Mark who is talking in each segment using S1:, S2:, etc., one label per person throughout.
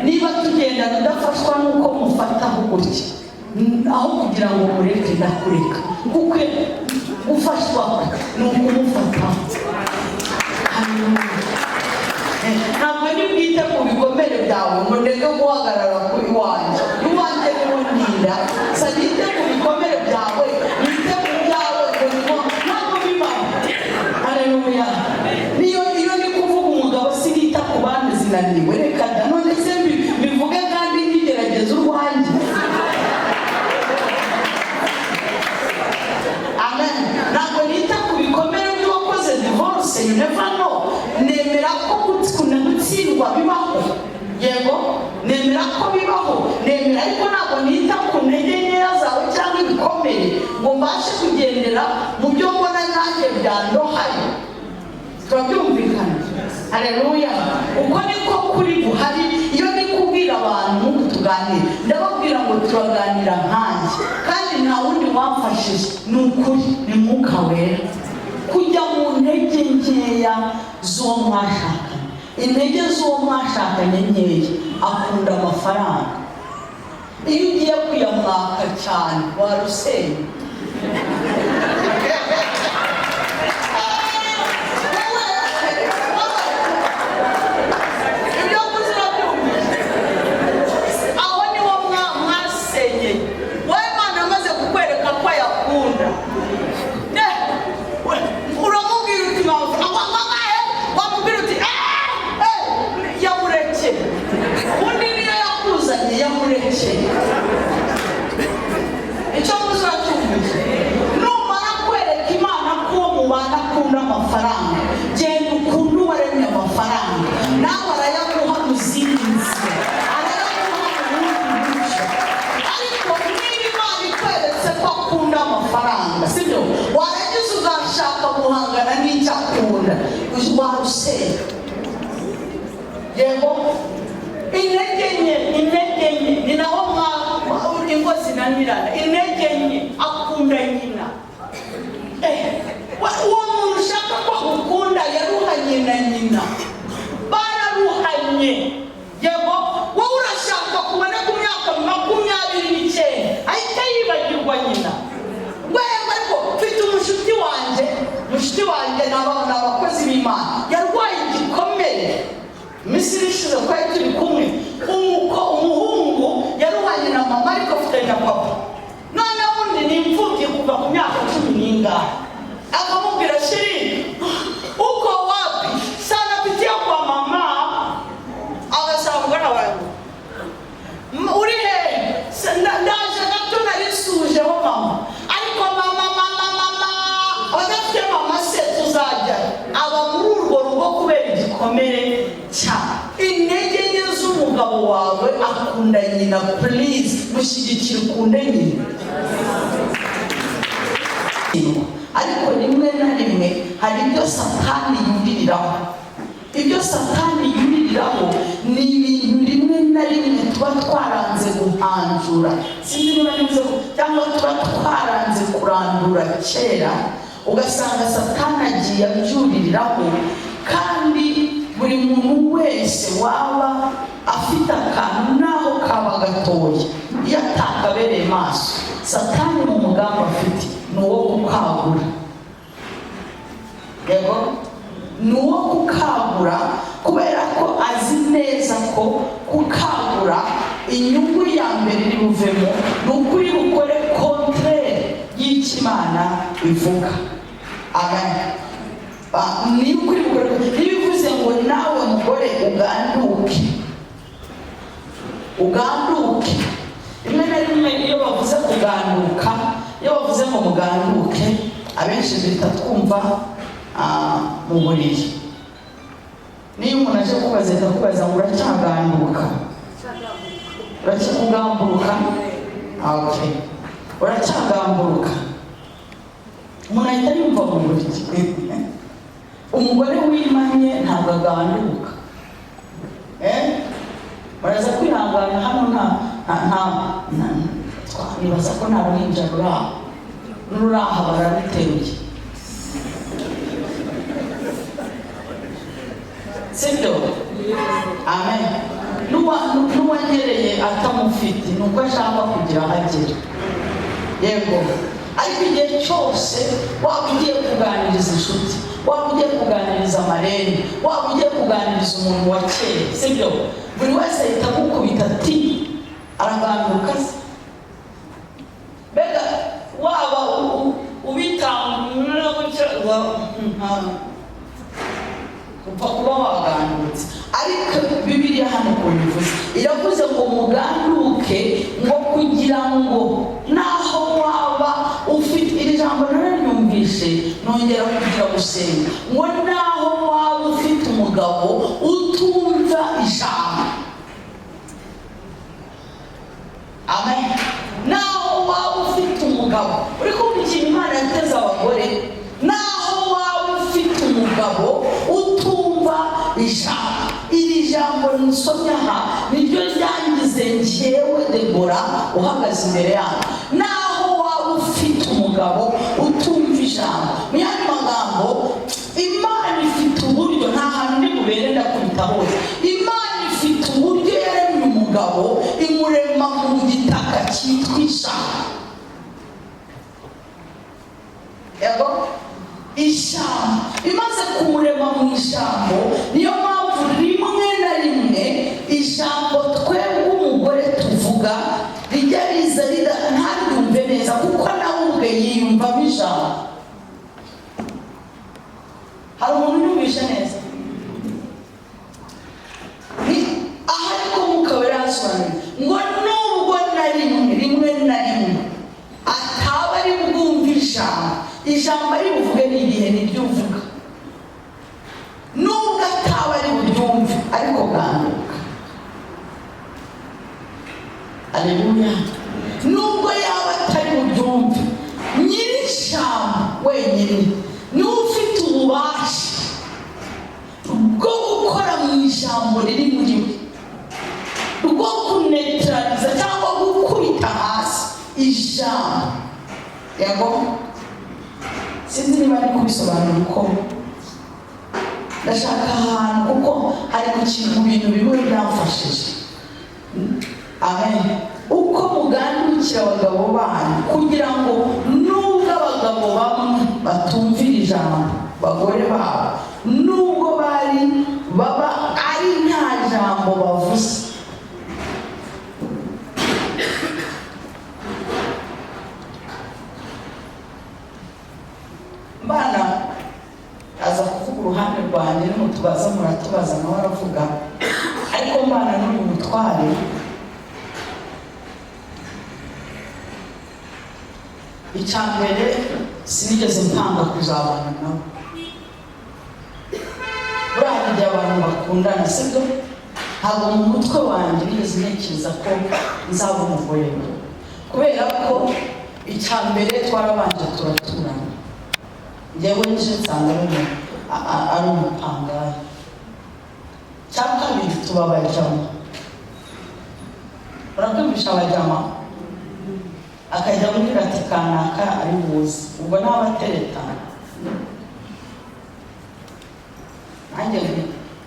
S1: Niba tugendana udafashwa n'uko mufataho gutya, aho kugira ngo mureke, ndakureka, kuko gufashwa ni ukumufataho. Ntabwo ndi bwite ku bikomere byawe ngo ndeke guhagarara ku iwanjye. Iwanjye niwo ndinda sa. Nite ku bikomere byawe, nite ku byawe ngo niwo, ntabwo bibaho. Haleluya! Niyo iyo ndi kuvuga umugabo, sinita ku bandi zinaniwe. Reka da! None se mbivuge kandi nkigerageza urwanjye? Amen. Ntabwo nita ku bikomere by'uwakoze divorce. You never know. Nemera ko gutsindwa bibaho. Yego, nemera ko bibaho, nemera, ariko ntabwo nita ku ntege nkeya zawe cyangwa ibikomere ngo mbashe kugendera mu byo mbona nanjye byandohaye. Turabyumvikana? Haleluya! Uko niko kuri guhari. Iyo ndi kubwira abantu tuganira, ndababwira ngo turaganira nkanjye, kandi nta wundi wamfashije, ni ukuri, ni Mwuka Wera. Kujya mu ntege nkeya z'uwo mwashakanye, intege z'uwo mwashakanye nkeya, akunda amafaranga. Iyo ugiye kuyamwaka cyane, warusenya. Ibyo mvuze urabyumvise? Aho niho mwasenyeye. Wowe Imana amaze kukwereka ko ayakunda, uramubwira uti angahe? Wamubwira uti "Eh, eh," yamureke. Undi niyo yakuzanye, yamureke. Icyo mvuze uracyumvise? Numara kwereka Imana ko uwo mubana akunda amafaranga, genda ukunde uwaremye amafaranga, nawe arayaguha mu zindi nzira, arayaguha mu bundi buryo. Ariko niba Imana ikweretse ko akunda amafaranga, sibyo, warangiza ugashaka guhangana n'icyo akunda, warusenya. Yego, intege nke, intege nke, ni naho ingo zinanirana. Intege nke, akunda nyina. Uwo muntu ushaka ko agukunda yaruhanye na nyina, bararuhanye. Yego, wowe urashaka kubona ku myaka 29 ahita yibagirwa nyina. Rwego, ariko mfite umushuti wanjye, umushuti wanjye ni abakozi b'Imana, yarwaye igikomere. Iminsi ishize twari turi kumwe. Umuhungu yaruhanye na mama, ariko afite na papa. Noneho undi ni imfubyi kuva ku myaka cumi n'ingahe. Akamubwira: "Chéri, uko wapi? Sana pitia kwa mama." Agasaba mugana wawe: "Uri hehe?" "Ndaje gato, narisujeho mama." Ariko mama, mama, mama, abadafite mama se tuzajya? Aba muri urwo rugo kubera igikomere cya intege nke z'umugabo wawe. Akunda nyina, please mushyigikire, ukunde nyina. Ariko rimwe na rimwe hari ibyo Satani yuririraho. Ibyo Satani yuririraho ni ibintu rimwe na rimwe tuba twaranze guhanjura, sinzi niba nibuze, cyangwa tuba twaranze kurandura kera, ugasanga Satani agiye abyuririraho. Kandi buri muntu wese waba afite akantu, naho kaba gatoya, iyo atakabereye maso, Satani mu mugambi afite ni uwo kukagura. Yego, ni uwo kukagura, kubera ko azi neza ko kukagura, inyungu ya mbere iri buvemo ni ukuri bukore contraire y'icyo Imana ivuga. Amen. Ni ukuri bukore. Niba ivuze ngo nawe mugore uganduke, uganduke, rimwe na rimwe iyo bavuze kuganduka, iyo bavuze ngo muganduke, abenshi duhita twumva mu buriri. Niyo umuntu aje kubaza, ahita akubaza ngo uracyaganduka, uracyakugamburuka? Okay, uracyagamburuka? Umuntu ahita yumva mu buriri. Umugore wimanye ntabwo aganduka. Eh? Baraza kwihangana hano, nta nibaza ko nta ruhinja ruraha, n'ururaha bararuteruye, sibyo? Amen. N'uwanyereye atamufite, ni uko ashaka kugira aho agera. Yego, ariko igihe cyose waba ugiye kuganiriza inshuti, waba ugiye kuganiriza amarene, waba ugiye kuganiriza umuntu wa kera, sibyo? Buri wese ahita agukubita ati: "Araganduka se?" Mbega waba ubitanga gutya, upfa kuba wagandutse. Ariko Bibiliya hano ukuntu ivuze, iravuze ngo muganduke, ngo kugira ngo naho waba ufite, iri jambo nararyumvishe nongera kugira gusenga, ngo naho waba ufite umugabo utumva ijambo, amen, naho waba ufite umugabo, uri kumva ikintu Imana yateze abagore, naho waba ufite umugabo utumva ijambo, iri jambo nsomye aha niryo ryangize njyewe Debora uhagaze imbere yanyu. Naho waba ufite umugabo utumva ijambo, mu yandi magambo, Imana ifite uburyo, nta hantu ndi bubere ndakubita hose, Imana ifite uburyo yaremye umugabo, imurema mu gitaka cyitwa ijambo. Yego, ijambo. Imaze kumurema mu ijambo, niyo mpamvu rimwe na rimwe ijambo twebwe umugore tuvuga rijya riza ntaryumve neza, kuko nawe ubwe yiyumvamo ijambo. Hari umuntu unyumvishe neza? Aha ariko Mwuka Wera yasobanuye ngo nubwo na rimwe, rimwe na rimwe ataba ari bwumve ijambo, ijambo ari buvuge ni igihe niryo uvuga, nubwo ataba ari buryumve, ariko ganduka. Aleluya! Nubwo yaba atari buryumve, nyiri ijambo wenyine niwe ufite ububasha bwo gukora mu ijambo riri muri we, rwo kunetraliza cyangwa gukubita hasi ijambo. Yego, sinzi niba ari kubisobanura uko ndashaka ahantu, kuko hari ku kintu, mu bintu bimwe byamfashije. Amen. Uko mugandukira abagabo banyu, kugira ngo nubwo abagabo bamwe batumvira ijambo bagore babo, nubwo bari baba ari nta jambo bavuze. Mbana aza kuvuga uruhande rwanjye, nimutubaza muratubaza, nawe aravuga. Ariko mbana n'uyu mutware, icya mbere sinigeze mpanga kuzabana nawe. Buriya hari igihe abantu bakundana, sibyo? Ntabwo mu mutwe wanjye nigeze ntekereza ko nzaba umugore we, kubera ko icya mbere twarabanje turaturana. Njyewe nje nsanga ari umupangayi. Cya kabiri tuba abajama, urabyumvisha? Abajama, akajya ambwira ati: "Kanaka ari buze," ubwo naba atereta, nanjye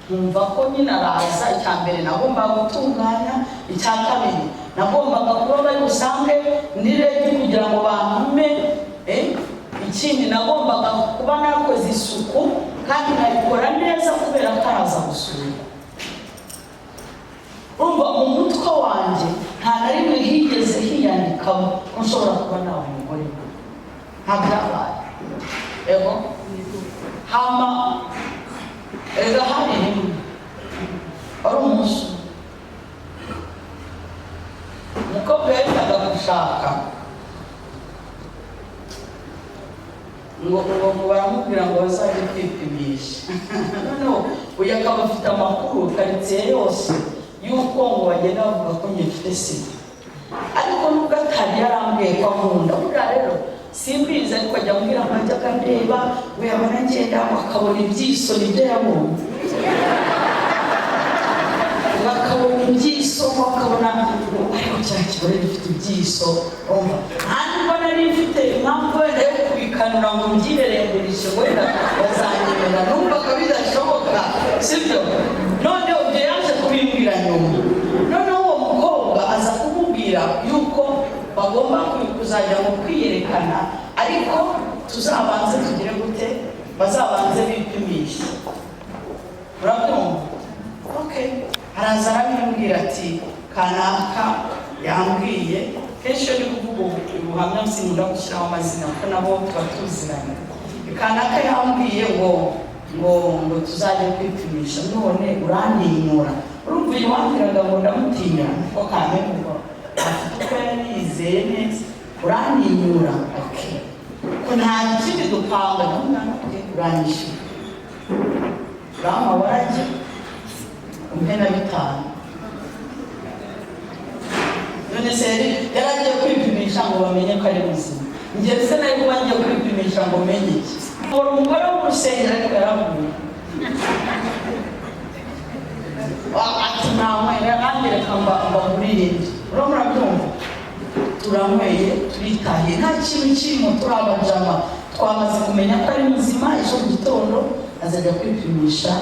S1: nkumva ko nyine araza. Icya mbere nagombaga gutunganya, icya kabiri nagombaga kuba bari busange ndi ready kugira ngo bantume, ikindi nagombaga kuba nakoze isuku kandi nkayikora neza kubera ko araza gusura. Urumva, mu mutwe wanjye nta na rimwe higeze hiyandikamo ko nshobora kuba nawe umugore we, nta byabaye. Yego, hama erega hari rimwe, wari umunsi umwe, umukobwa yendaga gushaka, ngo baramubwira ngo bazajye kwipimisha. Noneho uyu akaba afite amakuru karitsiye yose y'uko ngo bagenda bavuga ko njye mfite sida. Ariko nubwo atari yarambwiye ko ankunda, buriya rero simbizi, ariko ajya ambwira ngo ajya akandeba, ngo yabona ngenda ngo akabona ibyiso, nibyo yabonye, ngo akabona ibyiso, ngo akabona ngo ariko cya kigore gifite ibyiso. Urumva, nta nubwo nari mfite impamvu wenda yo kubikanura ngo mbyirerengurishe, wenda bazanyemera, numvaga bidashoboka, sibyo? Noneho ibyo yaje kubimbwira nyuma. kumbwira yuko bagomba kuzajya mu kwiyerekana, ariko tuzabanze tugire gute, bazabanze bipimisha. Urabyumva? Okay. Araza arabimbwira ati kanaka yambwiye. Kenshi iyo ndi kuvuga ubuhamya sinkunda gushyiraho amazina, kuko nabo tuba tuziranye. Kanaka yambwiye ngo tuzajya kwipimisha, none urantinyura. Urumva, uyu wambwiraga ngo ndamutinya, kuko kameme ngo afite uko yari yizeye neza. Urantinyura, okay, ko nta kindi dupanga. Ndamubwira, okay, uranyishyura, urampa warajye umpe na 5. None se yari agiye kwipimisha ngo bamenye ko ari muzima? Njye se nari kuba ngiye kwipimisha ngo menye iki? Ngo umugore wo mu rusengero, ariko yaravuye ati nanywera nanjye, reka mbagurire indi. Urimo murabyumva? Turanyweye, turitahiye, nta kintu kirimo. Turabajama, twamaze kumenya ko ari muzima. Ejo mu gitondo azajya kwipimisha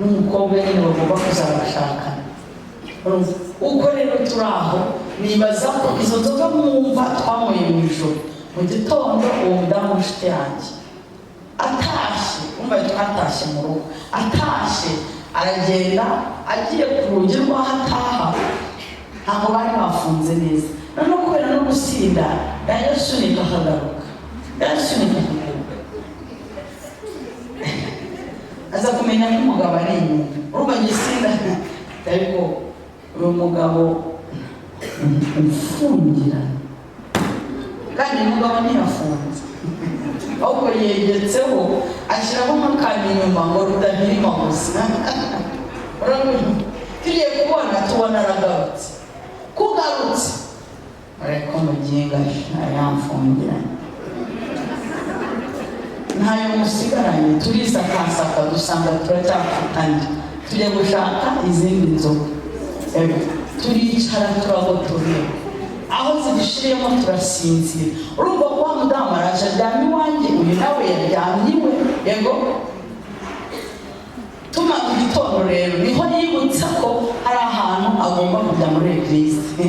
S1: n'umukobwa nyine bagomba kuzabashakana. Urumva? Uko rero turi aho, nibaza ko izo nzoga mwumva twanyweye mu ijoro, mu gitondo uwo mudamu w'inshuti yanjye atashye, umva, twatashye mu rugo, atashye aragenda, agiye ku rugi rw'aho ataha ntabwo bari bafunze neza. Noneho kubera no gusinda, yasunika akagaruka, yasunika akagaruka, aza kumenya ko umugabo ari inyuma. Urumva, njye sinda, ariko uyu mugabo umfungirana, kandi umugabo ntiyafunze, ahubwo yegetseho, ashyiraho nk'akantu inyuma ngo rudahirima gusa. Urabona, tugiye kubona tubona aragarutse. Kugarutse ariko muginga yamfungiranye, ntayo musigaranye. Turisakasaka, dusanga turacyafitanye, tujya gushaka izindi nzoga. Ego, turicara turagotomera, aho zidushyiriyemo turasinzira. Urumva ko wa mudamu araje aryamye iwanjye, uyu nawe yaryamye iwe. Yego, tuma mu gitondo rero niho yibutsa ko hari ahantu agomba kujya muri église,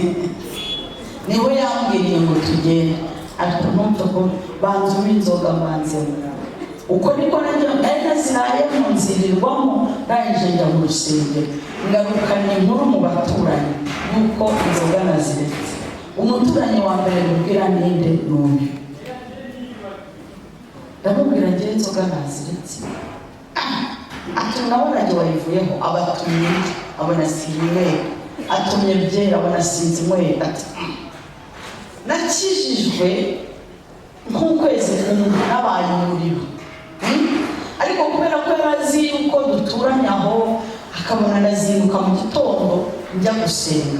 S1: niho yambwiriye ngo tugende, ariko ntumve ko banza unywa inzoga mbanzemo. Uko niko nanjye nari nazirayemo, nzirirwamo, ndangije njya mu rusengero, ngarukana inkuru mu baturanyi yuko inzoga naziretse. Umuturanyi wa mbere mubwira ninde? N'uyu. Ndamubwira, ngewe inzoga naziretse. Ati nawe nanjye wayivuyeho. Abatumye indi, abona sinyweye. Atumye byera, abona sinzinyweye. Ati nakijijwe nk'ukwezi kumwe nabaye umuriro. Ariko kubera ko yari azi yuko duturanye aho, akabona ndazinduka mu gitondo njya gusenga,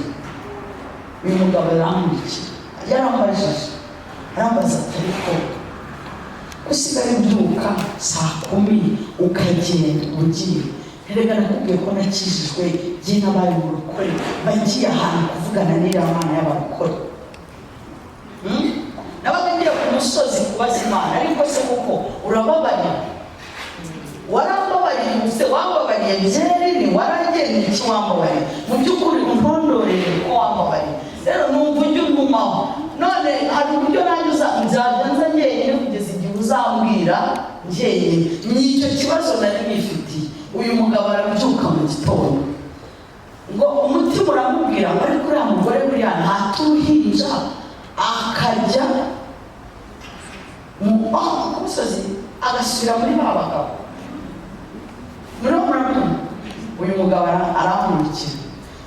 S1: uyu mugabo yarankurikira. Yarambajije, arambaza ati ariko usigaye ubyuka saa 10 ukagenda ugiye? Erega nakubwiye ko nakijijwe, jye nabaye umurokore, bagiye ahantu kuvugana n'iriya Mana y'abarokore. Nabaga ngiye ku musozi kubaza Imana, ariko se koko urababarira? Warambabariye se? Wambabariye byeri ni waragenda iki? Wambabariye mu by'ukuri, untondorere ko wambabariye. Rero numva ujya untumaho, none hari uburyo nanjye nzajya nza njyenyine kugeza igihe uzambwira njyenyine. Ni icyo kibazo nari nifitiye. Uyu mugabo arabyuka mu gitondo, ngo umutima uramubwira ngo ariko uriya mugore buriya ntaturuhinja, akajya mu ku musozi, agasubira muri ba bagabo. Muriho murabyumva? Uyu mugabo arankurikira.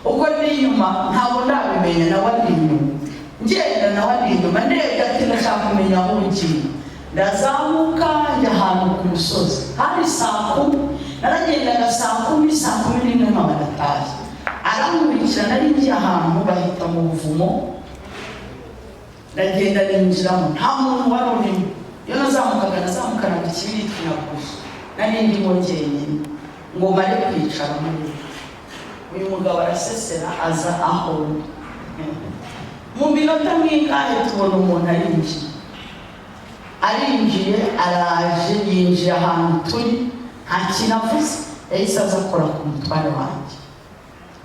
S1: Uko ndi inyuma ntabwo ndabimenya, nawe ari inyuma, ngenda nawe ari inyuma. Ndebye ati ndashaka kumenya aho ugiye. Ndazamuka njya ahantu ku musozi, hari saa 10. Naragendaga saa 10, saa 11 nkaba ndatashye. Arankurikira. Nari ngiye ahantu bahita mu buvumo. Ndagenda ninjiramo, nta muntu wari urimo. Iyo nazamukaga, nazamukanaga ikibiriti na buji, nari ndimo njyenyine. Ngo mare kwicara muri, uyu mugabo arasesera aza aho ndi. Mu minota nk'ingahe tubona umuntu arinjiye, arinjiye, araje yinjiye ahantu turi, nta kintu avuze. Yahise aza akora ku mutware wanjye,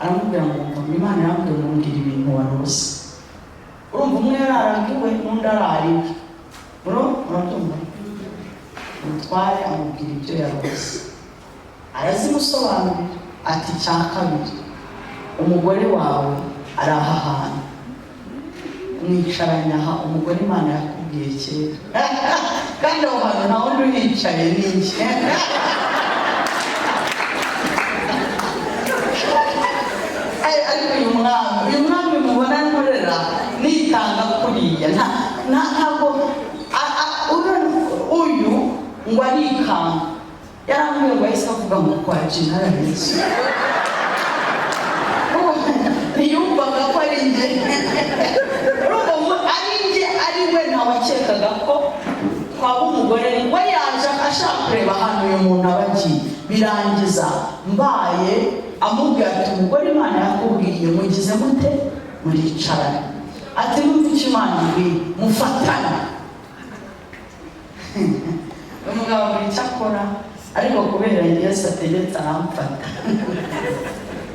S1: aramubwira ngo ngo Imana yambwiye ngo mbwira ibintu warose. Urumva, umwe yararaga iwe n'undi arara iwe. Urabyumva? Umutware amubwira ibyo yarose, arazimusobanurira, ati: "Icya kabiri, umugore wawe ari aha hantu mwicaranye aha, umugore Imana yakubwiye kera, kandi aho hantu nta wundi uhicaye, ni njye." Ariko uyu mwami mubona nkorera nitanga kuriya, ntabwo uyu ngo arikanga. Yarambwiye ngo ahise avuga ngo: "Kwa jina la Yesu." Ntiyumvaga ko ari njye. Urumva, ari njye, ari we, ntawakekaga ko twaba umugore we. Yaje ashaka kureba ahantu uyu muntu aba agiye, birangiza mbaye amubwira ati: "Umugore Imana yakubwiye mugize mute? Muricaranye." Ati: "Numva icyo Imana imbwiye, mufatane." Umugabo buri icyo akora, ariko kubera Yesu ategetse, aramfata,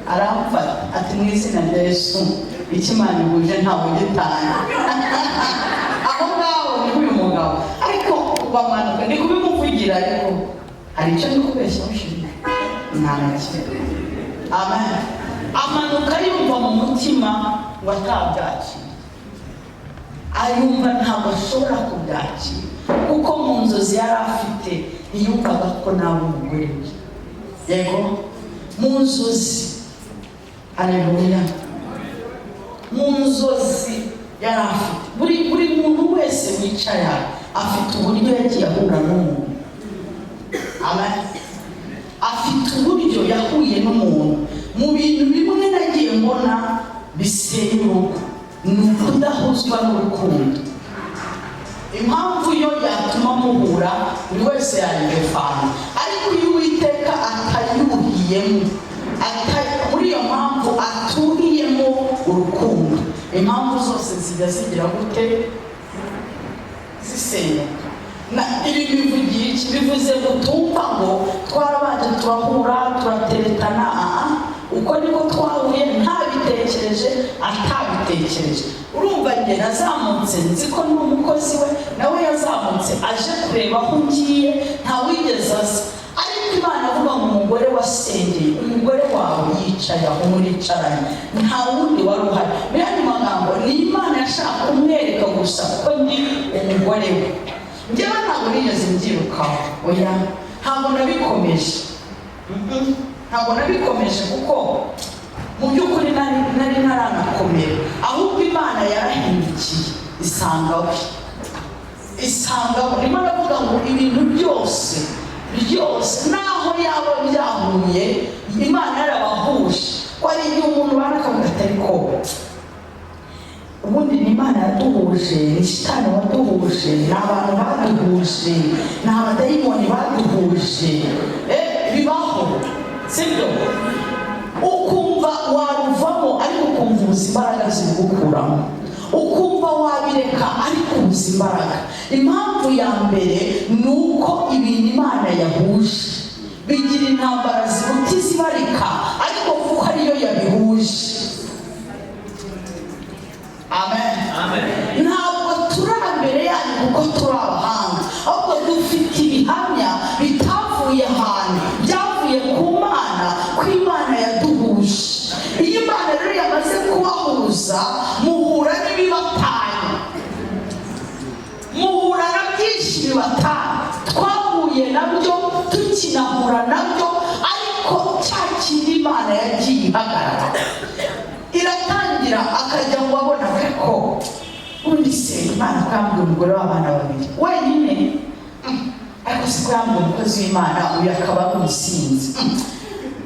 S1: aramfata, ati: "Mu izina rya Yesu, icyo Imana ihuje ntawe ugitanga." Aho ngaho niho uyu mugabo ariko bamanuka. Ndi kubimuvugira, ariko hari icyo ndi kubeshya ushinzwe? Nta na kimwe. Amen. Amanuka yumva mu mutima ngo atabyakira, ayumva ntabwo ashobora kubyakira, kuko mu nzozi yari afite ntiyumvaga ko nawe umugore we. Yego, mu nzozi, aleluya, mu nzozi yari afite. Buri muntu wese wicaye aha afite uburyo yagiye ahura n'umuntu. Amen. Afite uburyo yahuye n'umuntu. Mu bintu bimwe nagiye mbona bisenya urugo ni ukudahuzwa n'urukundo. Impamvu yo yatuma muhura, buri wese yayibefana, ariko iyo Uwiteka atayuhiyemo, muri iyo mpamvu atuhiyemo urukundo, impamvu zose zijya zigira gute? Zisenyuka. Na ibi bivugiye iki? Bivuze ngo tumva ngo twarabanje turahura, turateretana. Aha uko niko twahuye, ntabitekereje, atabitekereje. Urumva, njye nazamutse nzi ko ni umukozi we, nawe yazamutse aje kureba aho ngiye, ntawigeze aza. Ariko Imana avuga ngo: "Umugore wasengeye, umugore wawe yicaye aho muricaranye." Nta wundi wari uhari. Mu yandi magambo, ni Imana yashaka kumwereka gusa ko ndi umugore we. Njyewe ntabwo nigeze mbyirukaho, oya, ntabwo nabikomeje. Ntabwo nabikomeje kuko mu by'ukuri nari ntaranakomera. Ahubwo Imana yarahindukiye isanga we, isanga we. Ndimo ndavuga ngo ibintu byose byose, naho yaba byahuye, Imana yarabahuje, ko ari igihe umuntu ubana akavuga ati: "Ariko ubundi ni Imana yaduhuje, ni shitani waduhuje, ni abantu baduhuje, ni abadayimoni baduhuje?" Bibaho, sibyo? Ukumva waruvamo, ariko ukumva ubuze imbaraga zibigukuramo. Ukumva wabireka, ariko ubuze imbaraga. Impamvu ya mbere ni uko ibintu Imana yahuje bigira intambara ziruta izibarika, ariko kuko ariyo yabihuje. Amen. Ntabwo turi imbere yanyu kuko turi abahanga, ahubwo dufite ibihamya bitavuye ahantu, byavuye ku Mana, ko Imana yaduhuje. Iyo Imana rero yamaze kubahuza, muhura n'ibibatanya, muhura na byinshi bibatanya. Twahuye nabyo, tukinahura nabyo, ariko cya kindi Imana yagiye ihagarara, iratangira akajya ngo abona ko ubundi se Imana ko yambwiye umugore w'abana babiri wenyine, ariko se ko yambwiye umukozi w'Imana, uyu akaba ari umusinzi,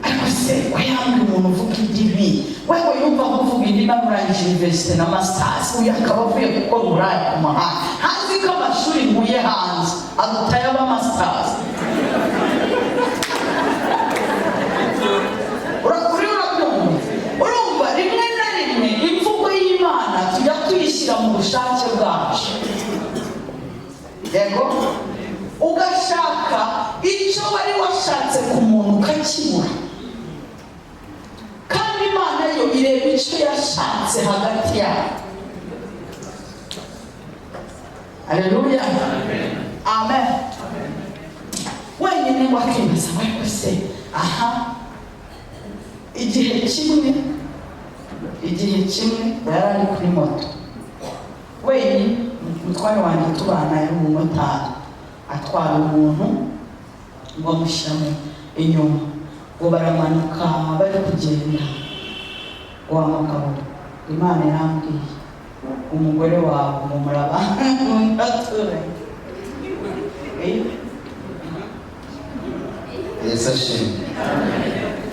S1: ariko se ko yambwiye umuntu uvuga indimi, wewe yumva ko uvuga indimi amurangije université na masters, uyu akaba avuye gukora uburaya ku muhanda, ntazi ko amashuri nkuye hanze aruta ay'aba masters? Uri urabyumva? Urumva, rimwe na rimwe imvugo y'Imana tujya tuyishyira mu bushake bwacu. Yego, ugashaka icyo wari washatse ku muntu ukakibura, kandi Imana yo ireba icyo yashatse hagati yabo. Haleluya, amen. Wenyine wakibaza ngo ariko se aha, igihe kimwe yari ari kuri moto wenyine. Umutware wanjye tubana yari umumotari, atwara umuntu ngo amushyira mu inyuma, ngo baramanuka bari kugenda. Wa mugabo, Imana irambwiye, umugore wawe ngo muraba muraturanye.
S2: Yesu ashimwe.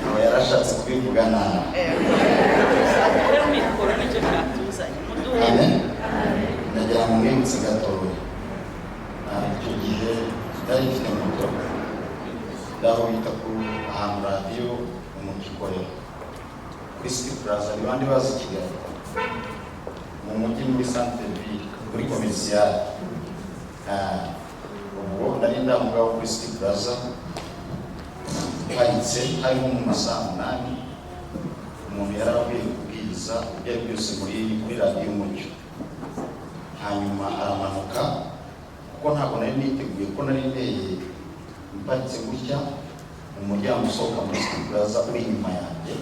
S2: Aba yarashatse kubivuga nabi.
S3: Mikoro nicyo cyatuzanye, muduhe.
S2: Amen. Ndagira ngo mwibutse gatoya. Icyo gihe nari mfite moto ndaho bita ku ahantu Radiyo Umucyo ikorera kuri City Plaza. Ni bande bazi Kigali mu mujyi, muri centre ville, kuri commercial? Ubwo nari ndamugaho kuri City Plaza mparitse, harimo mu masaha 8, umuntu yari avuye kubwiriza ibyo ari byose muri Radiyo Umucyo. Hanyuma aramanuka, kuko ntabwo nari niteguye ko nari nteye mparitse gutya, umuryango usohoka muri City Plaza uri inyuma yanjye.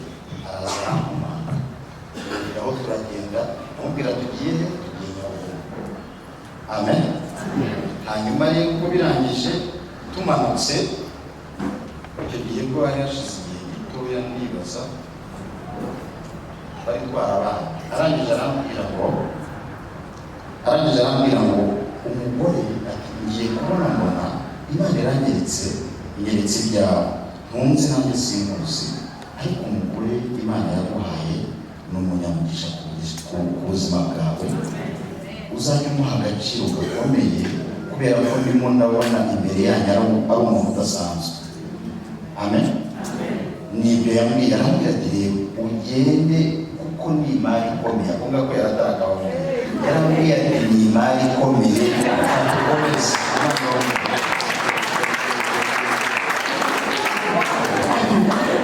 S2: Araza arankomanga, aho turagenda, amubwira tugiye he? Tugiye Nyabugogo. Amen. Hanyuma rero ubwo birangije tumanutse, icyo gihe bwo hari hashize igihe gitoya, nibaza bari twarabana. Arangije arambwira ngo umugore ati: "Ngiye kubona mbona Imana iranyeretse, inyeretse ibyawe ntunze, nanjye sinkuzi, ariko umugore Imana yaguhaye ni umunyamugisha ku buzima bwawe. Uzajya umuha agaciro gakomeye, kubera ko ndimo ndabona imbere yanyu ari umuntu udasanzwe." Amen. Nibyo yambwiye. Arambwira ati: "Rero ugende, kuko ni imari ikomeye." Ako ngako yaratarakabaye. Yarambwiye ati: "Ni imari ikomeye, fata ukomeze."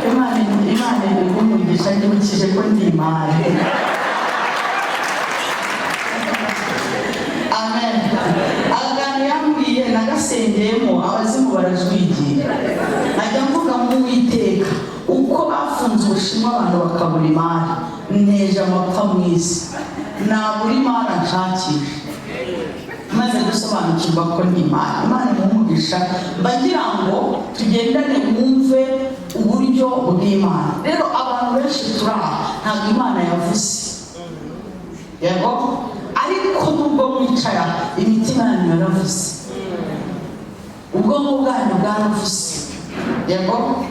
S2: Imana ibahe.
S1: Imana iguhe, nyibukije ko ndi imari. Amen. Akantu yambwiye nagasengeyemo, abazimu barajwigira. Najya mvuga ngo: "Uwiteka, uko bafunze Ubushinwa abantu bakabura imari, nteje amapfa mu isi, nabura imari nshakisha." Maze gusobanukirwa ko ni imana. Imana imuha, mbagira ngo tugendane, mwumve uburyo bw'Imana. Rero abantu benshi turi aha, ntabwo Imana yavuze yego, ariko nubwo mwicara, imitima yanyu yaravuze, ubwonko bwanyu bwaravuze yego.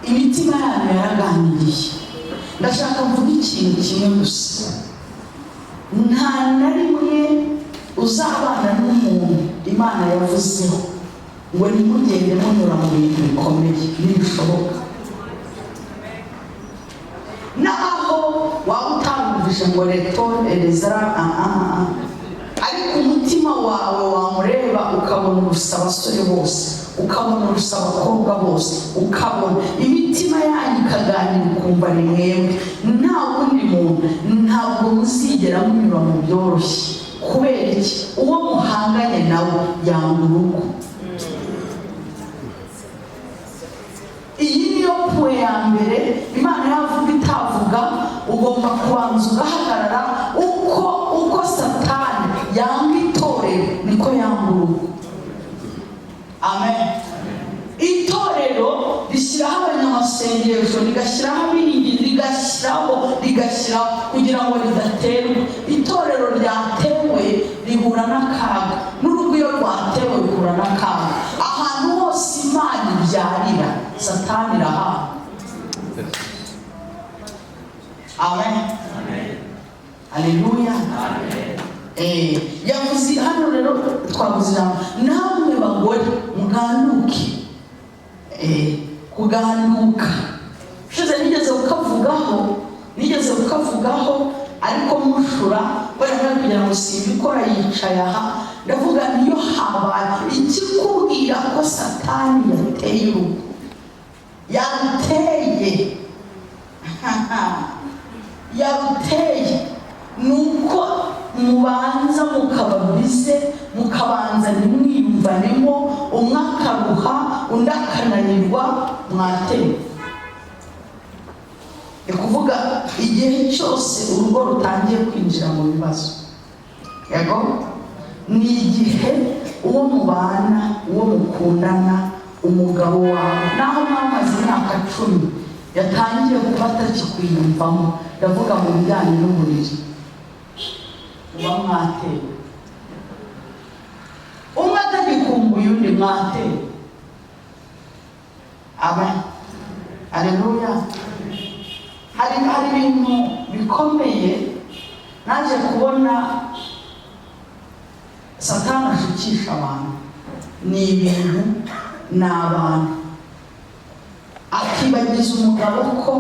S1: Imitima yanyu yaraganiriye. Ndashaka mvuga ikintu kimwe gusa: nta na rimwe uzabana n'umuntu Imana yavuzeho ngo ntimugende munyura mu bintu bikomeye. Ntibishoboka. Naho waba utarumvise ngo reto erezara, ariko umutima wawe wamureba ukabona urusa abasore bose, ukabona urusa abakobwa bose, ukabona imitima yanyu ikaganira, ukumva ni mwebwe, nta wundi muntu. Ntabwo muzigera munyura mu byoroshye. Kubera iki? Uwo muhanganye nawe yanga urugo. Iyi niyo point ya mbere. Imana yavuga itavuga, ugomba kubanza ugahagarara. Uko Satani yanga itorero, niko yanga urugo. Amen. Itorero rishyiraho abanyamasengesho, rigashyiraho abiringi, rigashyiraho kugira ngo ridaterwa. Itorero ryatewe rihura n'akaga, n'urugo iyo rwatewe rihura n'akaga. Ahantu hose Imana ibyarira, Satani irahawe. Amen, haleluya. Yavuze hano rero, twavuze ijambo: namwe bagore muganduke. Kuganduka ushize nigeze kukavugaho, ariko mushura wenda kugira ngo simbikora. Yicaye aha, ndavuga niyo habaye ikikubwira ko Satani yateye urugo, yaruteye, yaruteye, ni uko mu Mubanza mukaba bize, mukabanza ntimwiyumvanemo, umwe akaruha, undi akananirwa, mwatewe. Ni kuvuga igihe cyose urugo rutangiye kwinjira mu bibazo, yego, ni igihe uwo mubana, uwo mukundana, umugabo wawe, naho mwamaze imyaka 10, yatangiye kuba atakikwiyumvamo, ndavuga mu bijyanye n'umubiri, muba mwatewe. Umwe atagikumbuye undi, mwatewe. Amen, aleluya. Hari ibintu bikomeye naje kubona Satani ashukisha abantu. Ni ibintu, ni abantu, akibagiza umugabo ko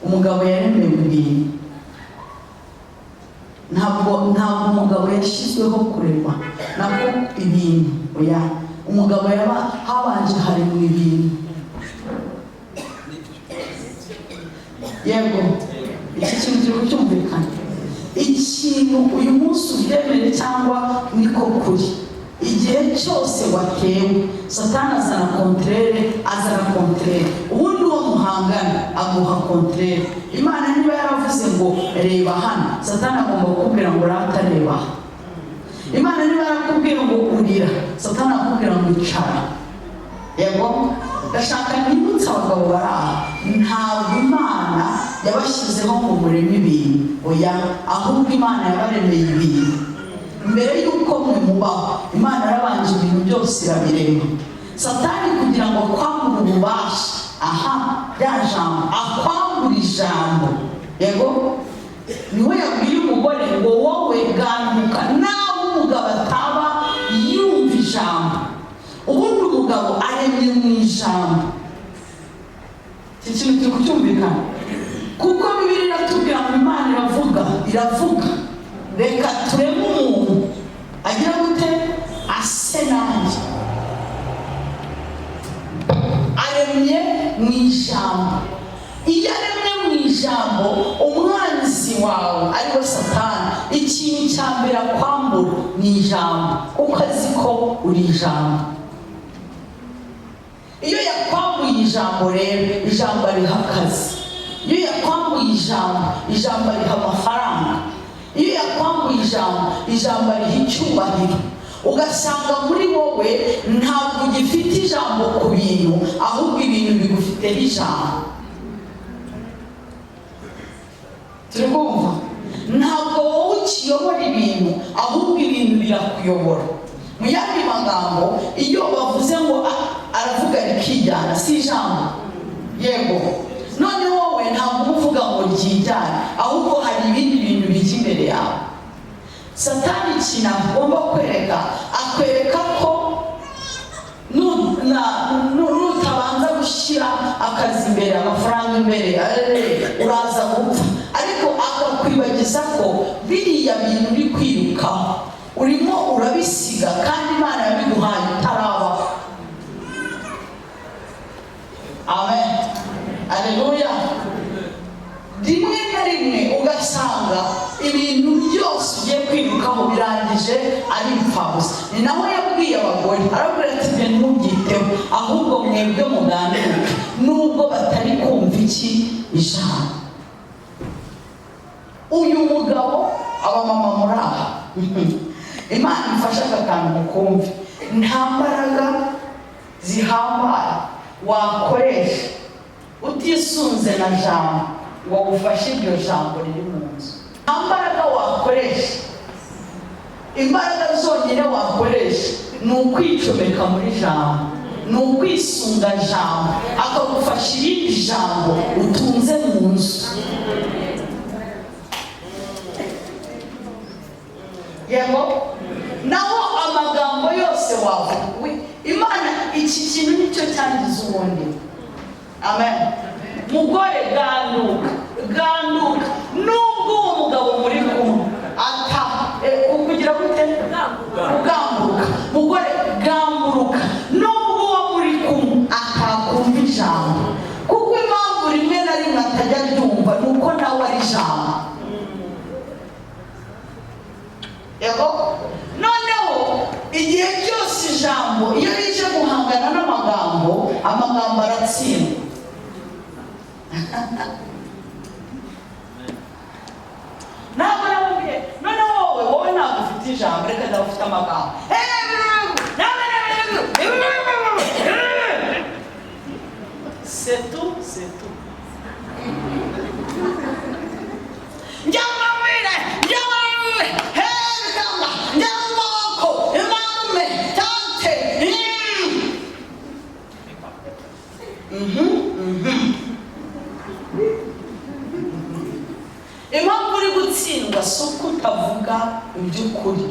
S1: umugabo yaremewe ibintu. Ntabwo umugabo yashyizweho kurema nabwo ibintu, oya. Umugabo yaba habanje haremwa ibintu. Yego, iki kintu kiri kucyumvikana. Ikintu uyu munsi ubyemere cyangwa niko kuri, igihe cyose watewe, Satani azana contraire, azana contraire. Ubundi uwo muhangana aguha contraire. Imana niba yaravuze ngo reba hano, Satani agomba kukubwira ngo uratareba aha. Imana niba yarakubwira ngo urira, Satani akubwira ngo icara. Yego, ndashaka nibutse abagabo bari aha, ntabwo Imana yabashyizeho ngo mureme ibintu, oya, ahubwo Imana yabaremeye ibintu mbere y'uko mwe mubaho. Imana yarabanje ibintu byose irabirema. Satani kugira ngo akwambure ububasha, aha rya jambo, akwambure ijambo, yego, niwe yabwiye umugore ngo wowe ganduka, nawe umugabo ataba yumva ijambo. Ubundi umugabo aremye mu ijambo. Iki kintu turi kucyumvikana, kuko Bibiliya iratubwira ngo Imana iravuga, iravuga, reka tureme umuntu agira gute? Ase nanjye. Aremye mu ijambo. Iyo aremye mu ijambo, umwanzi wawe ari we Satani, ikintu cya mbere akwambura ni ijambo, kuko azi ko uri ijambo. Iyo yakwambuye ijambo rero, ijambo ariha akazi. Iyo yakwambuye ijambo, ijambo ariha amafaranga. Iyo yakwambuye ijambo, ijambo ariha icyubahiro. Ugasanga muri wowe ntabwo ugifite ijambo ku bintu, ahubwo ibintu bigufiteho ijambo. Turi kumva? Ntabwo wowe ukiyobora ibintu, ahubwo ibintu birakuyobora. Mu yandi magambo, iyo bavuze ngo aravuga rikijyana, si ijambo? Yego. None wowe ntabwo uba uvuga ngo ryijyane, ahubwo hari ibindi bintu bijya imbere yawe. Satani ikintu agomba kwereka, akwereka ko nutabanza gushyira akazi imbere, amafaranga imbere, uraza gupfa. Ariko akakwibagiza ko biriya bintu uri kwirukaho urimo urabisiga, kandi Imana yabiguhaye utarabaho. Amen, aleluya. Rimwe na rimwe ugasanga ibintu byose ugiye kwirukaho birangije ari impfabusa. Ni naho yabwiye abagore, arababwira ati ibyo ntimubyiteho, ahubwo mwebwe muganduke, nubwo batari kumva iki ijambo. Uyu mugabo, abamama muri aha, Imana ifashe aka kantu mukumve. Nta mbaraga zihambaye wakoresha utisunze na jambo ngo ufashe iryo jambo riri mu nzu. Nta mbaraga wakoresha. Imbaraga zonyine wakoresha ni ukwicomeka muri jambo, ni ukwisunga jambo, akagufasha irindi jambo utunze mu nzu. Yego, naho amagambo yose wavuga, Imana iki kintu nicyo cyangiza ubundi. Amen. Mugore ganduka, ganduka, nubwo uwo mugabo muri kumwe ata kugira gute? Kugamburuka. Mugore gamburuka, nubwo uwo muri kumwe atakumva ijambo, kuko impamvu rimwe na rimwe atajya aryumva ni uko nawe ari ijambo. Ntabwo namubwiye. Noneho wowe ntabwo ufite ijambo, reka nawe ufite amagambo. C'est tout, c'est tout. Njyamamwire, njyamamwire, hey, njyamamoko, imarume, tante. Impamvu uri gutsindwa si uko utavuga iby'ukuri.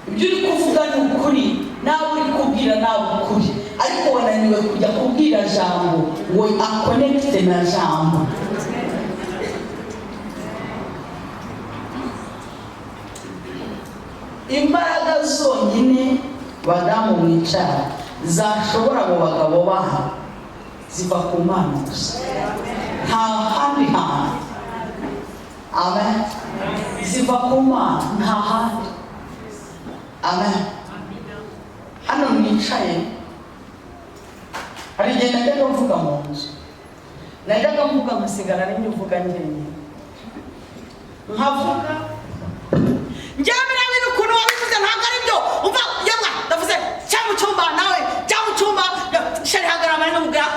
S1: Ibyo uri kuvuga ni ukuri, nawe uri kubwira nawe ukuri, ariko wananiwe kujya kubwira jambo ngo akonekite na jambo. Imbaraga zonyine badamu mwicara zashobora mu bagabo banyu ziva ku Mana gusa, nta handi hantu. Amen. Ziva ku Mana, nta handi. Amen. Hano nicaye hari igihe najyaga mvuga mu nzu, najyaga mvuga nkasigara ari njye uvuga njyenyine, nkavuga njyewe biriya bintu ukuntu wabivuze ntabwo ari byo. Umva yamwa ndavuze cya mu cyumba, nawe cya mu cyumba, shari hagarama n'umugabo.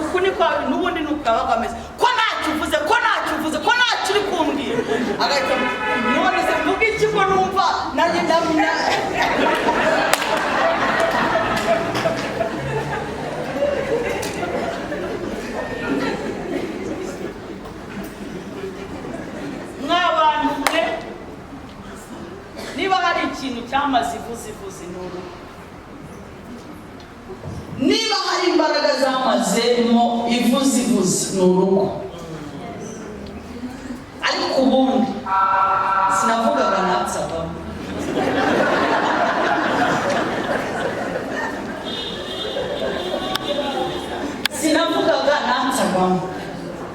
S1: Uku niko n'ubundi ni uko yabaga ameze, ko ntacyo uvuze, ko ntacyo uvuze, ko ntacyo uri kumbwira. Agahita none se mvuga iki ko numva nanjye ndamenya. Mw'abantu mwe, niba hari ikintu cyamaze ivuzivuzi ni urugo. Niba hari imbaraga zamazemo ivuzivuzi ni urugo. Ariko ubundi sinavugaga natsagamo. Sinavugaga natsagamo.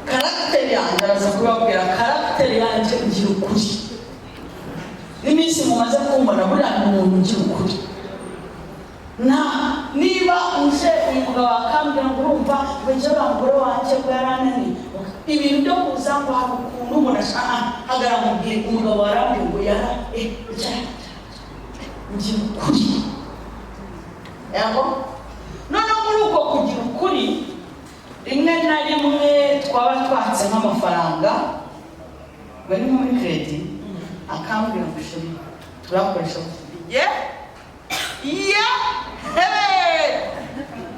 S1: Karagiteri yanjye araza kubabwira, karagiteri yanjye ngira ukuri. N'iminsi mumaze kumbona buriya ni umuntu ugira ukuri. Na niba uje uyu mugabo akambwira ngo urumva ngo njye wa mugore wanjye ngo yarananiye, ibintu byo kuza ngo hari ukuntu umuntu ashaka hagarara mubwire umugabo warambwiye ngo yara ngira ukuri. Yego. Noneho muri uko kugira ukuri, rimwe na rimwe twaba twatse nk'amafaranga bari muri credit, akambwira ngo sheri turakoresha ye ye.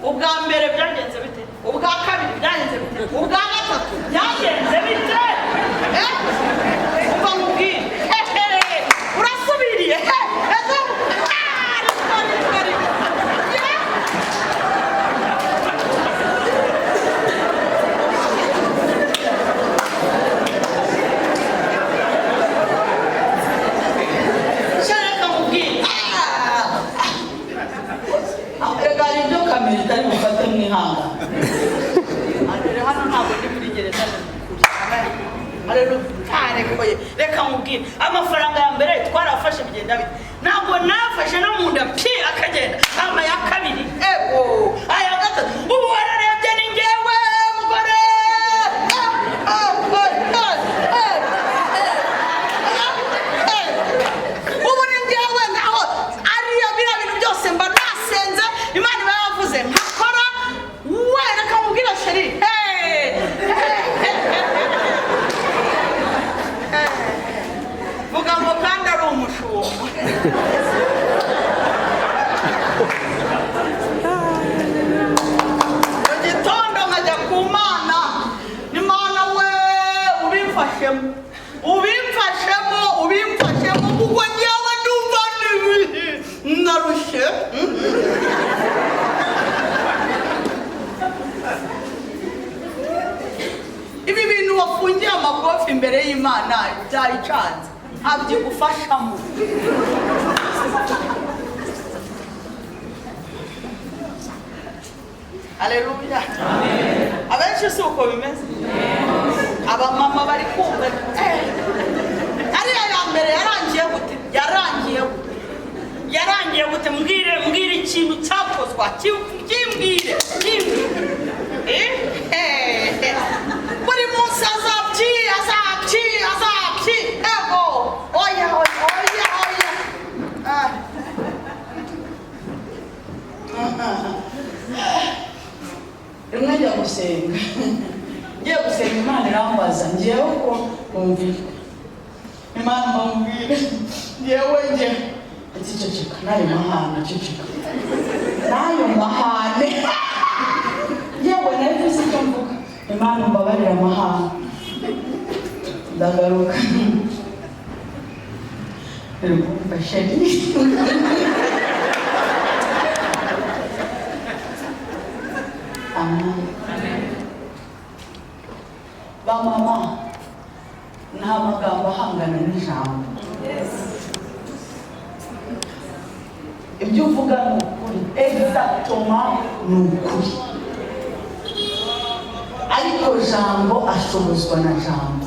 S1: Ubwa mbere byagenze bite? Ubwa kabiri byagenze bite? Ubwa gatatu byagenze bite? Umva nkubwire, urasubiriye. Reka nkubwire, reka hari ibyo kamera itari bufate mwihanga. Hano ntabwo ndi muri gereza, ni ukuri. Reka nkubwire, amafaranga ya mbere twarafashe bigenda bite? Ntabwo nafashe no mu nda pi akagenda. Ama ya kabiri, ego, aya gatatu, ubu wararebye ni njyewe mugore. Ubu ni njyewe naho ariyo biriya bintu byose mba nasenze Imana iba yavuze nkakora. We reka nkubwire sheri, vuga ngo kandi ari umushumba. Mu gitondo nkajya ku Mana, Imana we ubimfashemo, ubimfashemo, ubimfashemo, kuko njyewe ndumva narushye. Ibi bintu wafungiye amakofi imbere y'Imana byayicanze, ntabyigufashamo. Haleluya. Abenshi si uko bimeze. Abamama bari kumva ariya ya mbere yarangiye gute? Yarangiye gute? Yarangiye gute? Mbwire, mbwire ikintu cyakozwa, kimbwire, kimbwire. Gusenga, ngiye gusenga, Imana irambaza ngewe ko numvijwe. Imana mbamubwire ngewe nge ati: "Ceceka n'ayo mahane, ceceka n'ayo mahane." Yewe, nabivuze icyo mvuga. Imana mbabarira amahane. Ndagaruka, uri kumva, chéri? Amen. Ba mama, nta magambo ahangana n'ijambo. Ibyo uvuga ni ukuri, exactement ni ukuri, ariko jambo ashobozwa na jambo.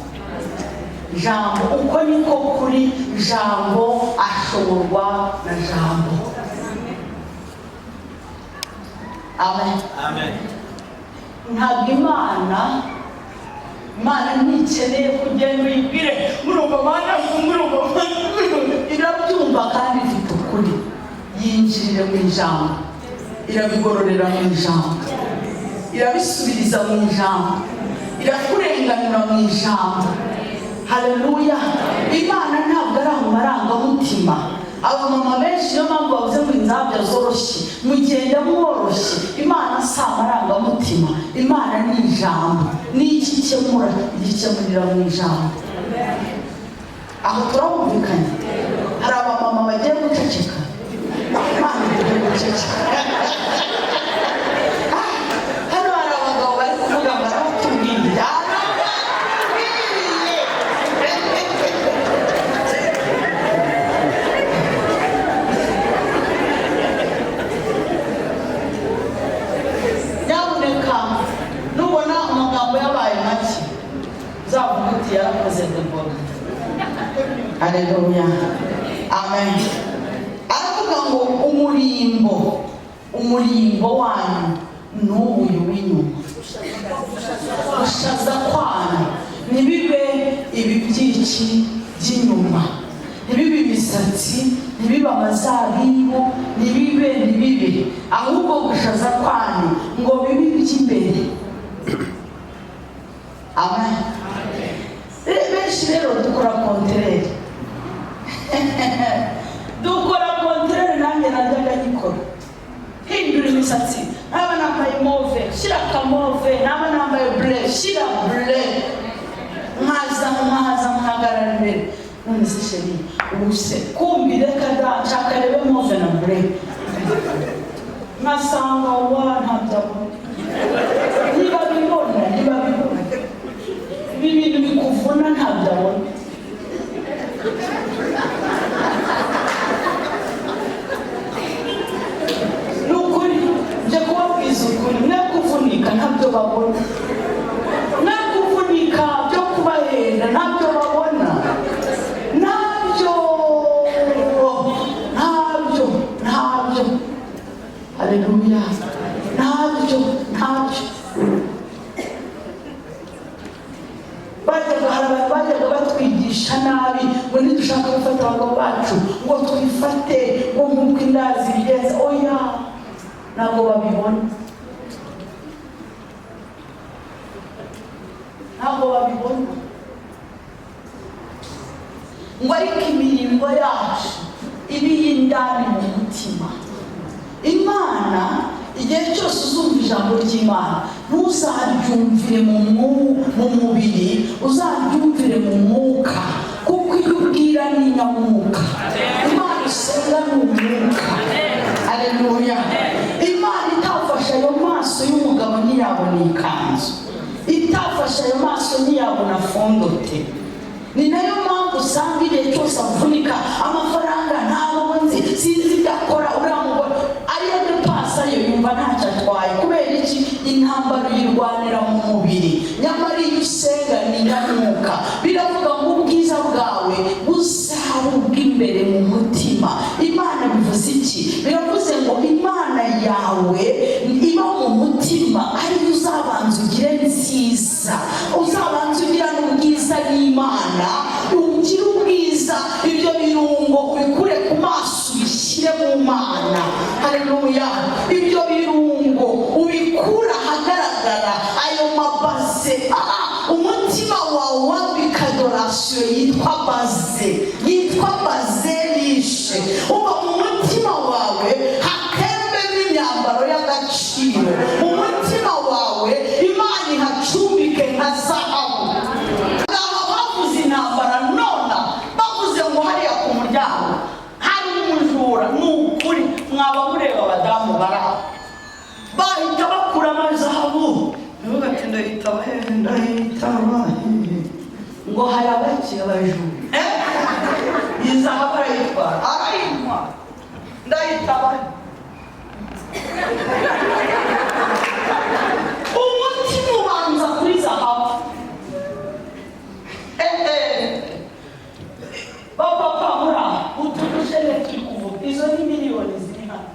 S1: Jambo, uko niko kuri. Jambo ashoborwa na jambo. Amen.
S3: Amen.
S1: Ntabwo Imana ntikeneye kugenda uyibwire: "Murumva Mana, murumva Mana." Irabyumva kandi ifite ukuri. Yinjirire mu ijambo, irabigororera mu ijambo, irabisubiriza mu ijambo, irakurenganura mu ijambo. Haleluya! Imana ntabwo ari amarangamutima. Abamama benshi, niyo mpamvu bavuze ngo inzabya zoroshye, mugenda mworoshye. Imana si amarangamutima, Imana ni ijambo. N'iki ikemura, igikemurira mu ijambo. Aho turabumvikanye? Hari abamama bagiye guceceka. Imana igiye guceceka. Hano hari abagabo bari kuvuga ngo arabatubwiye, arabatubwiye. Nyamuneka, nubona amagambo yabaye make, uzavuga uti: "Yarakoze Debora." Aleluya, amen. Aravuga ngo umurimbo wanyu n'uyu w'inyuma, gushaza kwanyu ntibibe ibi by'iki by'inyuma, ntibibe imisatsi, ntibibe amazabibu, ntibibe, ahubwo gushaza kwanyu ngo bibe iby'imbere. Amen. Benshi rero dukora contraire, dukora contraire. Nanjye najyaga nyikora, hindura imisatsi. Naba nambaye mauve, shyira akamauve. Naba nambaye bleu, shyira bleu. Nkaza nkahagarara imbere: "None se chéri, ubu se kumbi reka da, nshaka rebe mauve na bleu." Nkasanga wa ntabyo abona. Ntibabibona, ntibabibona. Ibi bintu bikuvuna ntabyo abona. Ni ukuri, njye kubabwiza ukuri, mwe kuvunika ntabyo babona, mwe kuvunika byo kubahenda ntabyo babona, ntabyo, ntabyo, ntabyo. Haleluya! Ntabyo, ntabyo. Bajyaga, hari abantu bajyaga batwigisha nabi ngo nidushaka gufata abagabo bacu ngo twifate ngo nk'uko inda zibigenza. Oya, ntabwo babibona, ntabwo babibona. Ngo ariko imirimbo yacu ibe iy'indani mu mutima. Imana, igihe cyose uzumva ijambo ry'Imana, ntuzaryumvire mu mubiri, uzaryumvire mu mwuka, kuko iyo ubwira ni nyamwuka. Imana usenga ni umwuka. Aleluya! Imana itafashe ayo maso y'umugabo ntiyabona ikanzu, itafashe ayo maso ntiyabona fondote. Ni nayo mpamvu usanga igihe cyose avunika amafaranga, ntabwo nzi, sinzi ibyo akora uriya mugore, ariyo dépensa yo yumva ntacyo atwaye. Kubera iki? Intambara uyirwanira mu mubiri, nyamara iyo usenga ni nyamwuka. Biravuga ngo ubwiza bwawe buzaba ubw'imbere mu mutima. Imana bivuze iki? Biravuze ngo Imana yawe iba mu mutima ariyo uzabanza ugire nziza, uzabanza ugira n'ubwiza n'Imana, ugire ubwiza. Ibyo birungo ubikure ku maso, ubishyire mu Mana. Haleluya! Ibyo birungo ubikure ahagaragara. Ayo baze. Umutima wawe wambika adoration yitwa baze, yitwa bazerishe. Uba mu mutima wawe hakembemo imyambaro y'agaciro. Mu mutima wawe Imana ihacumbike nka zahabu. Aba bavuze intambara nona, bavuze ngo hariya ku muryango hari umujura. Ni ukuri, mwaba mureba abadamu bari aho, bahita bakuramo zahabu. Ndavuga ati: "Ndahitaba hehe? Ndahitaba hehe?" Ngo hari abakiye abajura. Iyi zahabu arayitwara, arayintwara, ndahitaba he? Umutima ubanza kuri zahabu. Ehe, bapapa, muri aho, utu dushene turi kuvuga, izo ni miliyoni ziri hano.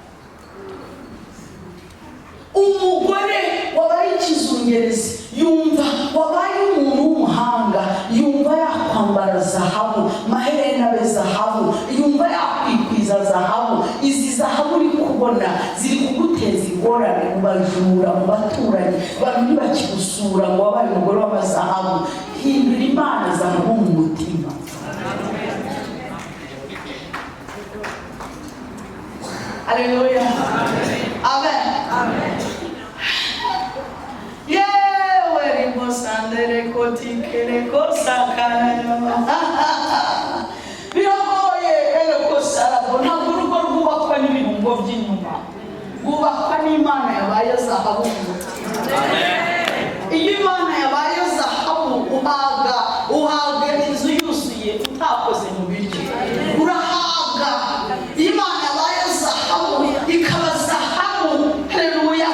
S1: Umugore wabaye ikizungerezi, yumva wabaye umuntu w'umuhanga, yumva yakwambara zahabu, maherena abe zahabu, yumva yakwikwiza zahabu. Izi zahabu uri kubona ziri kuguteza ingorane mu bajura, mu baturanyi. Abantu ntibakigusura ngo wabaye umugore w'amazahabu. Hindura Imana zahabu mu mutima. Haleluya, amen. Yewe, rimosandere kotikere kosakara, biragoye ereko sarabo. Ntabwo urugo rwubakwa n'ibirungo by'inyuma, rwubakwa n'Imana yabaye zahabu mu mutima. Iyo Imana yabaye zahabu, uhaga, uhaga inzu yuzuye utakoze mu biryo, urahaga. Iyo Imana yabaye zahabu, ikaba zahabu, haleluya.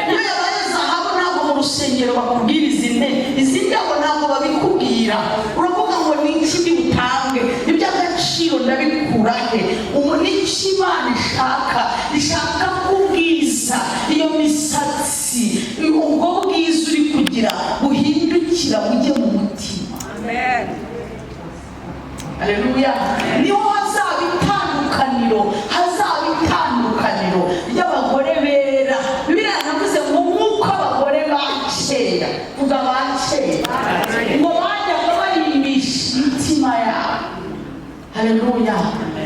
S1: Iyo yabaye zahabu, ntabwo mu rusengero bakubwira izi ntebe, izi ndabo, ntabwo babikubwira. Uravuga ngo: "Ni iki ndi butange iby'agaciro? Ndabikura he?" Ubu n'icyo Imana ishaka, ishaka kubwiza iyo misatsi, ubwo bwiza uri kugira buhindukira bujye mu mutima. Haleluya! Niho hazaba itandukaniro, hazaba itandukaniro ry'abagore bera. Bibiliya yanavuze ngo nk'uko abagore ba kera, vuga ba kera, ngo bajyaga barimbisha imitima yabo. Haleluya!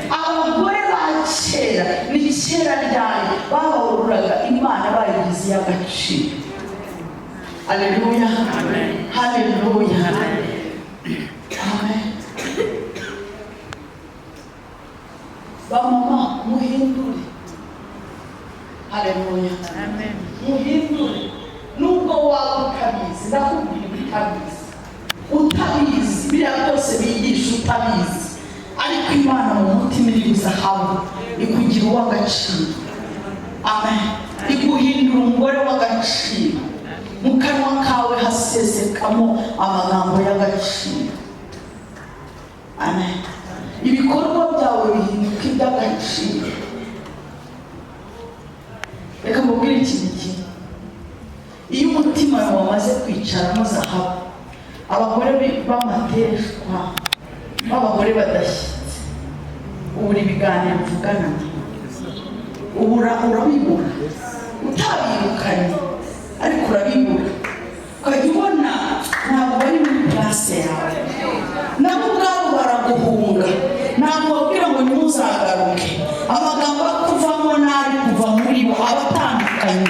S1: Abagore ba kera, ni kera ryari babahururaga Imana bayigize iy'agaciro. Haleluya, haleluya, amen. Bamama, muhindure. Haleluya, muhindure. Nubwo waba utabizi, ndakubwira, utabizi, utabizi biriya byose bigisha, utabizi, ariko Imana mu mutima iri zahabu, ikugira uw'agaciro. Amen. Iguhindura umugore w'agaciro. Mu kanwa kawe hasesekamo amagambo y'agaciro. Amen. Ibikorwa byawe bihinduka iby'agaciro. Reka mbabwire ikintu kimwe: iyo umutima wawe wamaze kwicaramo zahabu, abagore b'amateshwa, b'abagore badashyitse, ubura ibiganiro uvugana nabo, ubura, urabibura utabirukanye, ariko urabibura, ukajya ubona ntabwo bari muri place yawe. Nabo ubwabo baraguhunga. Ntabwo babwira ngo ntimuzagaruke. Amagambo akuvamo n'ari kuva muri bo aba atandukanye.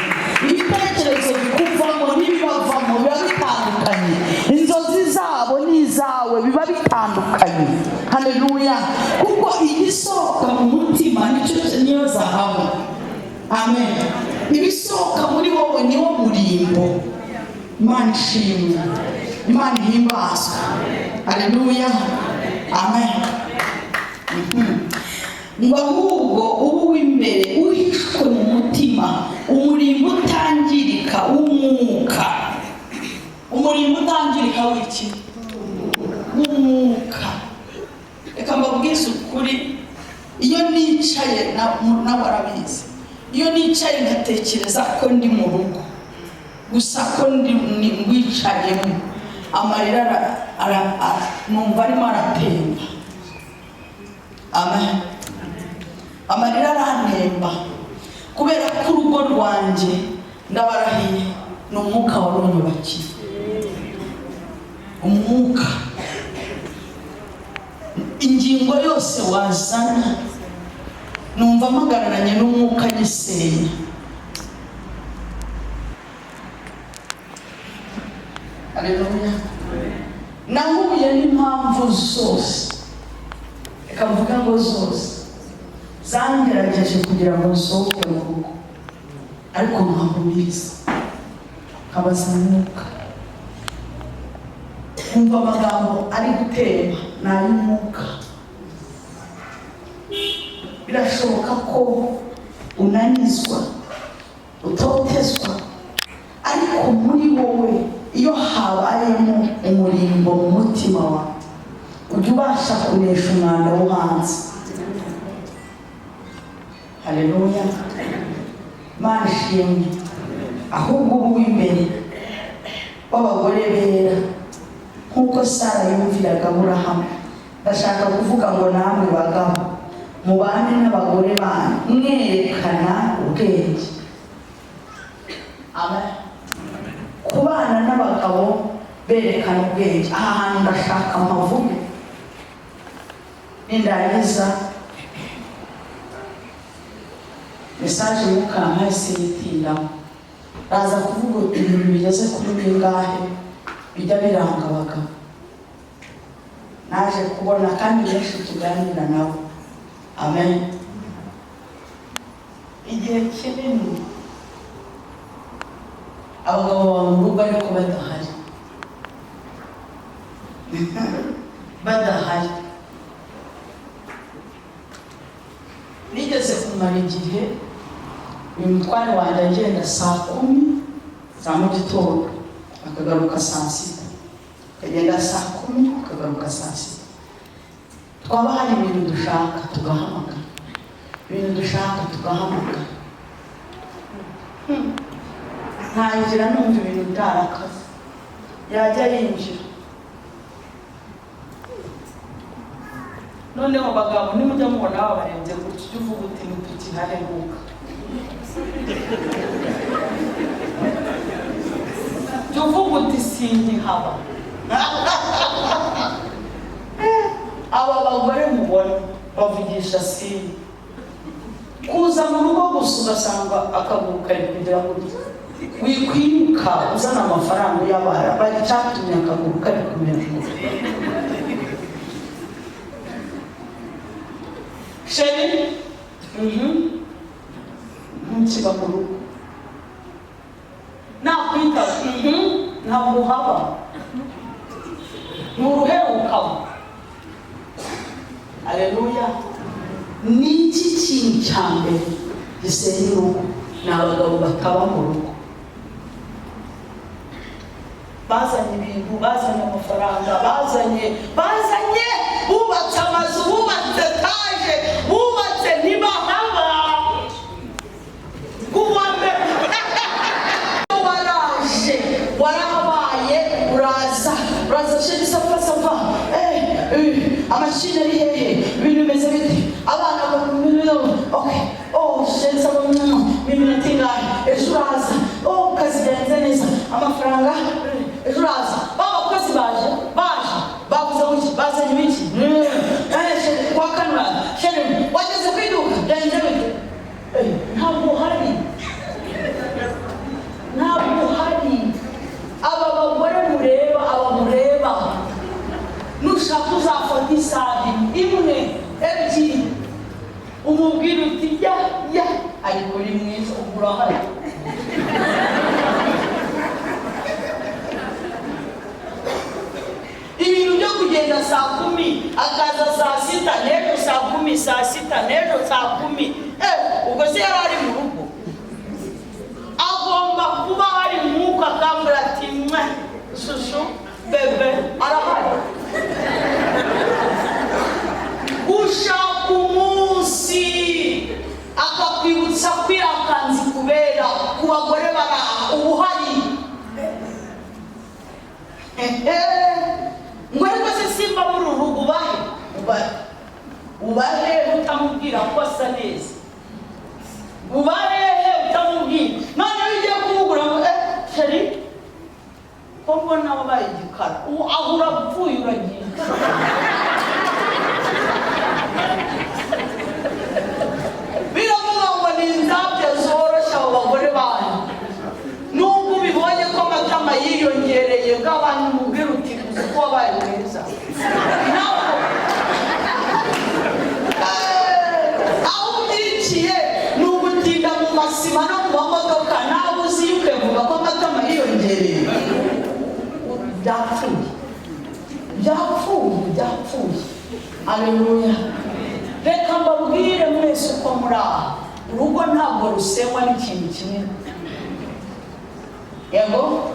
S1: Ibitekerezo bikuvamo n'ibibavamo biba bitandukanye. Inzozi zabo n'izawe biba bitandukanye. Haleluya! Kuko igisohoka mu mutima nicyo, niyo zahabu. Amen. Ibisohoka muri wowe niwo murimbo. Imana ishimwe, Imana ihimbazwe. Haleluya, amen. Ngo ahubwo uba uw'imbere uhishwe mu mutima, umurimbo utangirika w'umwuka. Umurimbo utangirika w'iki? W'umwuka. Reka mbabwize ukuri: iyo nicaye, nawe arabizi, iyo nicaye ngatekereza ko ndi mu rugo gusa, ko ndi ngwicayemo, amarira numva arimo aratemba. Amen. Amarira arantemba kubera ko urugo rwanjye, ndabarahiye, ni umwuka warunyubakiye. Umwuka, ingingo yose wazana numva mpagararanye n'umwuka nyisenya. Haleluya. Nahuye n'impamvu zose, reka mvuge ngo zose zangerageje kugira ngo nsohoke mu rugo, ariko nkahumiriza, nkabaza umwuka, nkumva amagambo ari gutemba ni ay'umwuka. Birashoboka ko unanizwa, utotezwa, ariko muri wowe iyo habayemo umurimbo mu mutima wawe, ujya ubasha kunesha umwanda wo hanze. Haleluya. Mana ishimwe. Ahubwo ubu w'imbere w'abagore bera, nk'uko Sara yumviraga Aburahamu. Ndashaka kuvuga ngo namwe bagabo mubane n'abagore banyu mwerekana ubwenge. Amen. Kubana n'abagabo berekana ubwenge, aha hantu ndashaka mpavuge nindangiza message mukampa sinitindamo. Ndaza kuvuga ibintu bigeze kuri bingahe bijya biranga abagabo naje kubona, kandi benshi tuganira nabo. Amen. Igihe kinini abagabo baba mu rugo ariko badahari, badahari. Nigeze kumara igihe uyu mutware wanjye agenda 10:00 za mu gitondo, akagaruka 6:00, akagenda 10:00 akagaruka 6:00. Twaba hari ibintu dushaka tugahamagara, ibintu dushaka tugahamagara. Ntangira numva ibintu byarakaze, yajya yinjira.
S3: Noneho bagabo nimujya mubona babarenze gutya, ujye uvuga uti ntitukihaheruka. Jya uvuga uti sinkihaba.
S1: Aba bagore mubona bavugisha simu, kuza mu rugo gusa ugasanga akaguru kari kugira ngo wikwiruka uzana amafaranga uyabara, bari cyatumye akaguru kari kumera gutya. Chéri, ntukiba mu rugo, nakwita ntabwo uhaba, nturuherukamo. Haleluya. Ni iki kintu cya mbere gisenya urugo? Ni abagabo bataba mu rugo, bazanye ibintu, bazanye amafaranga, bazanye bazanye, bubatse amazu, bubatse etaje, bubatse, ntibahaba. Kuwa mbere waraje, warahabaye, uraza uraza, chéri ça va, ça va, amashini ari hehe, ibintu bimeze bite, abana, okay, oh chéri ça va, iminota ingahe, ejo uraza, oh kazi genze neza, amafaranga, ejo uraza, ba bakozi baje baje bavuze ngo iki, bazanye ibiki, chéri kwa kane uraza, chéri wageze ku iduka byagenze bite. Ntabwo uhari, ntabwo uhari. Aba bagore mureba, aba mureba, nushaka uzafata isaha imwe ebyiri umubwira uti ya ya, ariko uri mwiza, ubwo urahari. Ibintu byo kugenda 10:00 akaza 6:00, n'ejo 10:00, 6:00, n'ejo 10:00, ubwo se yari ari mu rugo? Agomba kuba hari mwuka akambwira ati mwe chouchou bébé arahari. Ushaka umunsi akakwibutsa kwirakanzi kubera ku bagore baraha ubuhari. Ngo ariko se simba muri uru rugo, ubahe ubahe ubahe utamubwira ko asa neza, ubahehe utamubwira. Noneho ugiye kumugura ngo chéri. Ko mbona wabaye igikara, aho urapfuye uragiye. Biravuga ngo ni inzabya zoroshya abo bagore banyu. Nubwo ubibonye ko amatama yiyongereye, gabanya, umubwira uti uzi ko wabaye mwiza. Nawe aho ubyiciye ni ugutinda mu masima no mu mamodoka, nawe uzi ukavuga ko amatama yiyongereye. Byapfuye, byapfuye, byapfuye. Aleluya. Reka mbabwire mwese uko muri aha, urugo ntabwo rusenywa n'ikintu kinini. Yego,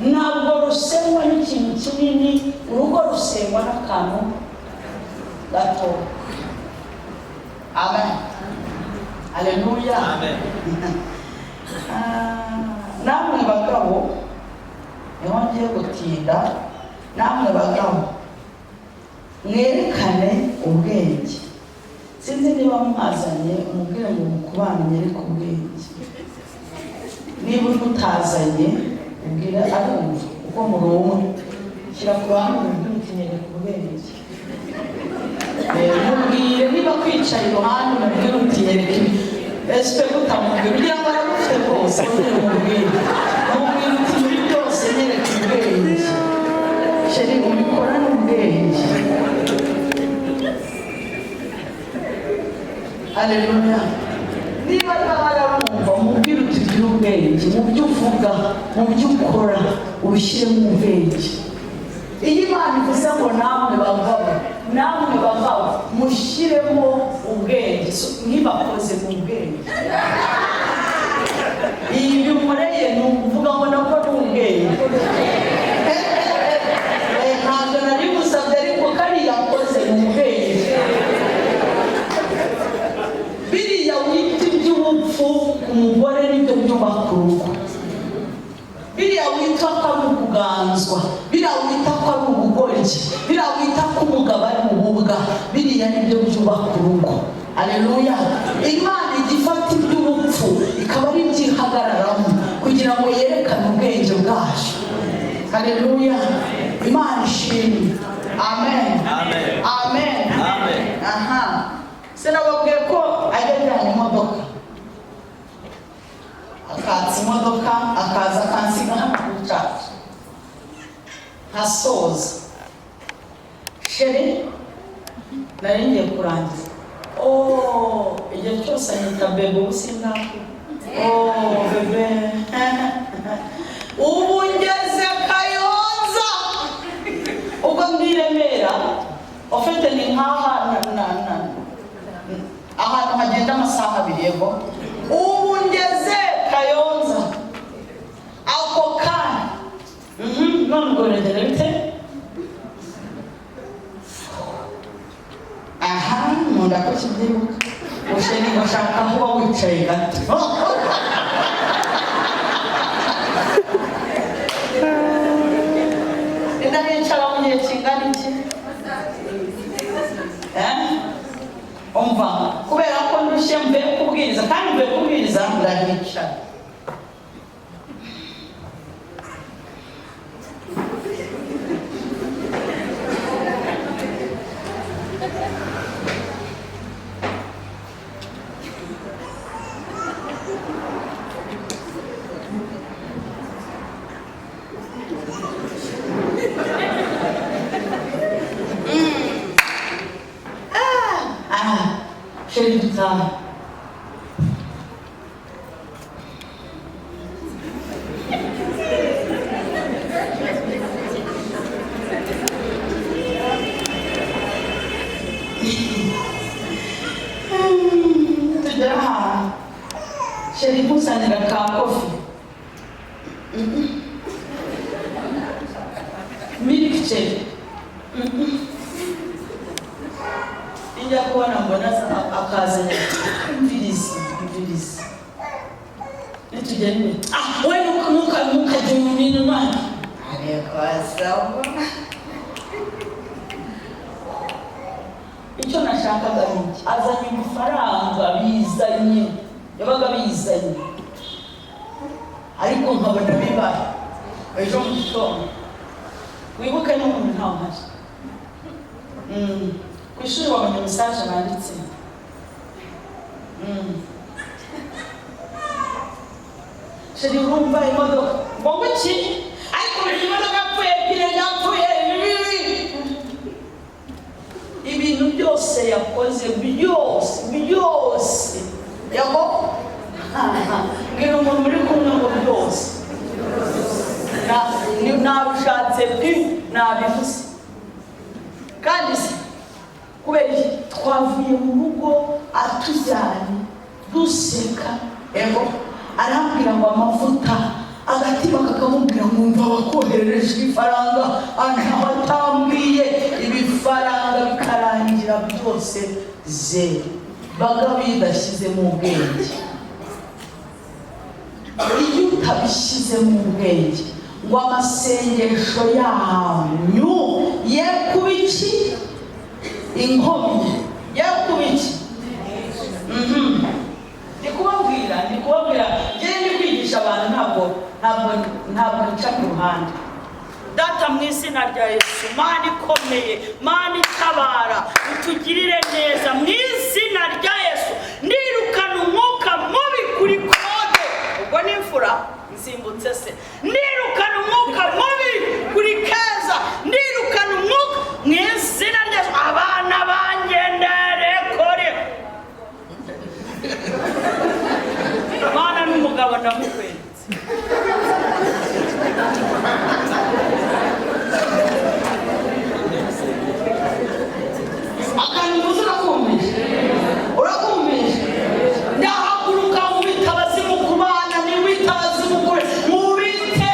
S1: ntabwo rusenywa n'ikintu kinini, urugo rusenywa n'akantu gato. Amen, aleluya.
S4: Amen.
S1: Ah, namwe bagabo, niho ngiye gutinda. Namwe bagabo, mwerekane ubwenge. Sinzi niba mwazanye, umubwire ngo mukubana nyereke ubwenge. Niba mutazanye, ubwire arumva kuko muri umwe. Shyira ku ruhande, umubwire uti nyereka ubwenge. Mubwire niba kwicaye iruhande, umubwire uti nyereka ibi. Ese utamubwira ugira ngo aragufite rwose? Mubwire, mubwire uti muri byose nyereka ubwenge. Chéri, ubikorane ubwenge. Haleluya. Niba arumva, mubwire uti ugire ubwenge mu byo uvuga, mu byo ukora, ubishyiremo ubwenge. Iyo Imana ivuze ngo namwe bagabo, namwe bagabo mushyiremo ubwenge. So, ntibakoze mu bwenge, ibi binkoreye ni ukuvuga ngo nako ni ubwenge. Ntabwo nari gusabye, ariko kariya akoze mu bwenge. Biriya wita iby'ubupfu ku mugore nibyo byubaka urugo. Biriya wita ko ari ukuganzwa, biriya wita ko ari ubugoryi, biriya wita ko umugabo ari ububwa, biriya nibyo byubaka urugo. Aleluya. Imana ijya ifata iby'ubupfu ikaba ari ibyihagararamo kugira ngo yerekane ubwenge bwayo. Aleluya, Imana ishimwe. Amen.
S4: Amen.
S1: Amen.
S4: Amen.
S1: Aha sinababwiye ko ajya ajyana imodoka, akatsa imodoka, akaza akansiga hano kuri cacu, nkasoza. Chéri, nari ngiye kurangiza. Oh, igihe cyose anyita bébé. Ubu sindakura. Oh bébé, ubu ngeze Kayonza. Ubwo ndi i Remera, ufite ni nk'aha ahantu hagenda amasaha 2. Yego, ubu ngeze Kayonza. Ako kanya, none ubwo biragenda bite? Aha nkunda ko kibyibuka. Chéri, ngo shaka aho uba wicaye gato. Ndahicara mu gihe kingana iki? Eh? Umva, kubera ko ndushye, mvuye kubwiriza, kandi mvuye kubwiriza, ndahicara. Ah, chéri, dutahe. Tugera ahantu, chéri, nkusanira ka coffee, milk chéri. Njya kubona mbona akazanye. Mvirizi, mvirizi, nitugera imbere, ah we, ntukajye mu bintu mwana. Ariko sawa, icyo nashakaga ni iki? Azanye ibifaranga, bizanye, yabaga bizanye, ariko nkabona bibaye. Ejo mu gitondo wibuke n'umuntu ntawe uhari. Ku ishuri wabonye message banditse. Chéri, urumva imodoka ngo nguki, ariko buri imodoka yapfuye, pine yapfuye, ibi ibintu byose yakoze byose byose. Yego, mbwira umuntu muri kumwe ngo byose. Nabishatse pe, nabivuze. Kandi se kubera iki twavuye mu rugo atujyanye duseka? Yego, arambwira ngo amavuta, agatima kakamubwira ngo mva wakoherereje ifaranga ntaho atambwiye, ibifaranga bikarangira byose zeru. Bagabo, iyo udashyizemo ubwenge, iyo utabishyizemo ubwenge ngo amasengesho yanyu ye kuba iki? Inkomyi. Ye kuba iki? Ndi kubabwira, njyewe ndi kwigisha abantu, ntabwo nca ku ruhande. Data, mu izina rya Yesu, Mana ikomeye, Mana itabara, utugirire neza mu izina rya Yesu. Nirukana umwuka mubi kuri Kode, ubwo ni imfura nsimbutse se. Nirukana umwuka mubi kuri Keza, nirukana umwuka mu izina rya Yesu. Abana banjye ndarekore. Mana, n'umugabo ndamukweretse. Akantu uvuze urakumvisha, urakumvisha. Ndahaguruka nkubita abazimu ku bana, niwita abazimu kure mubite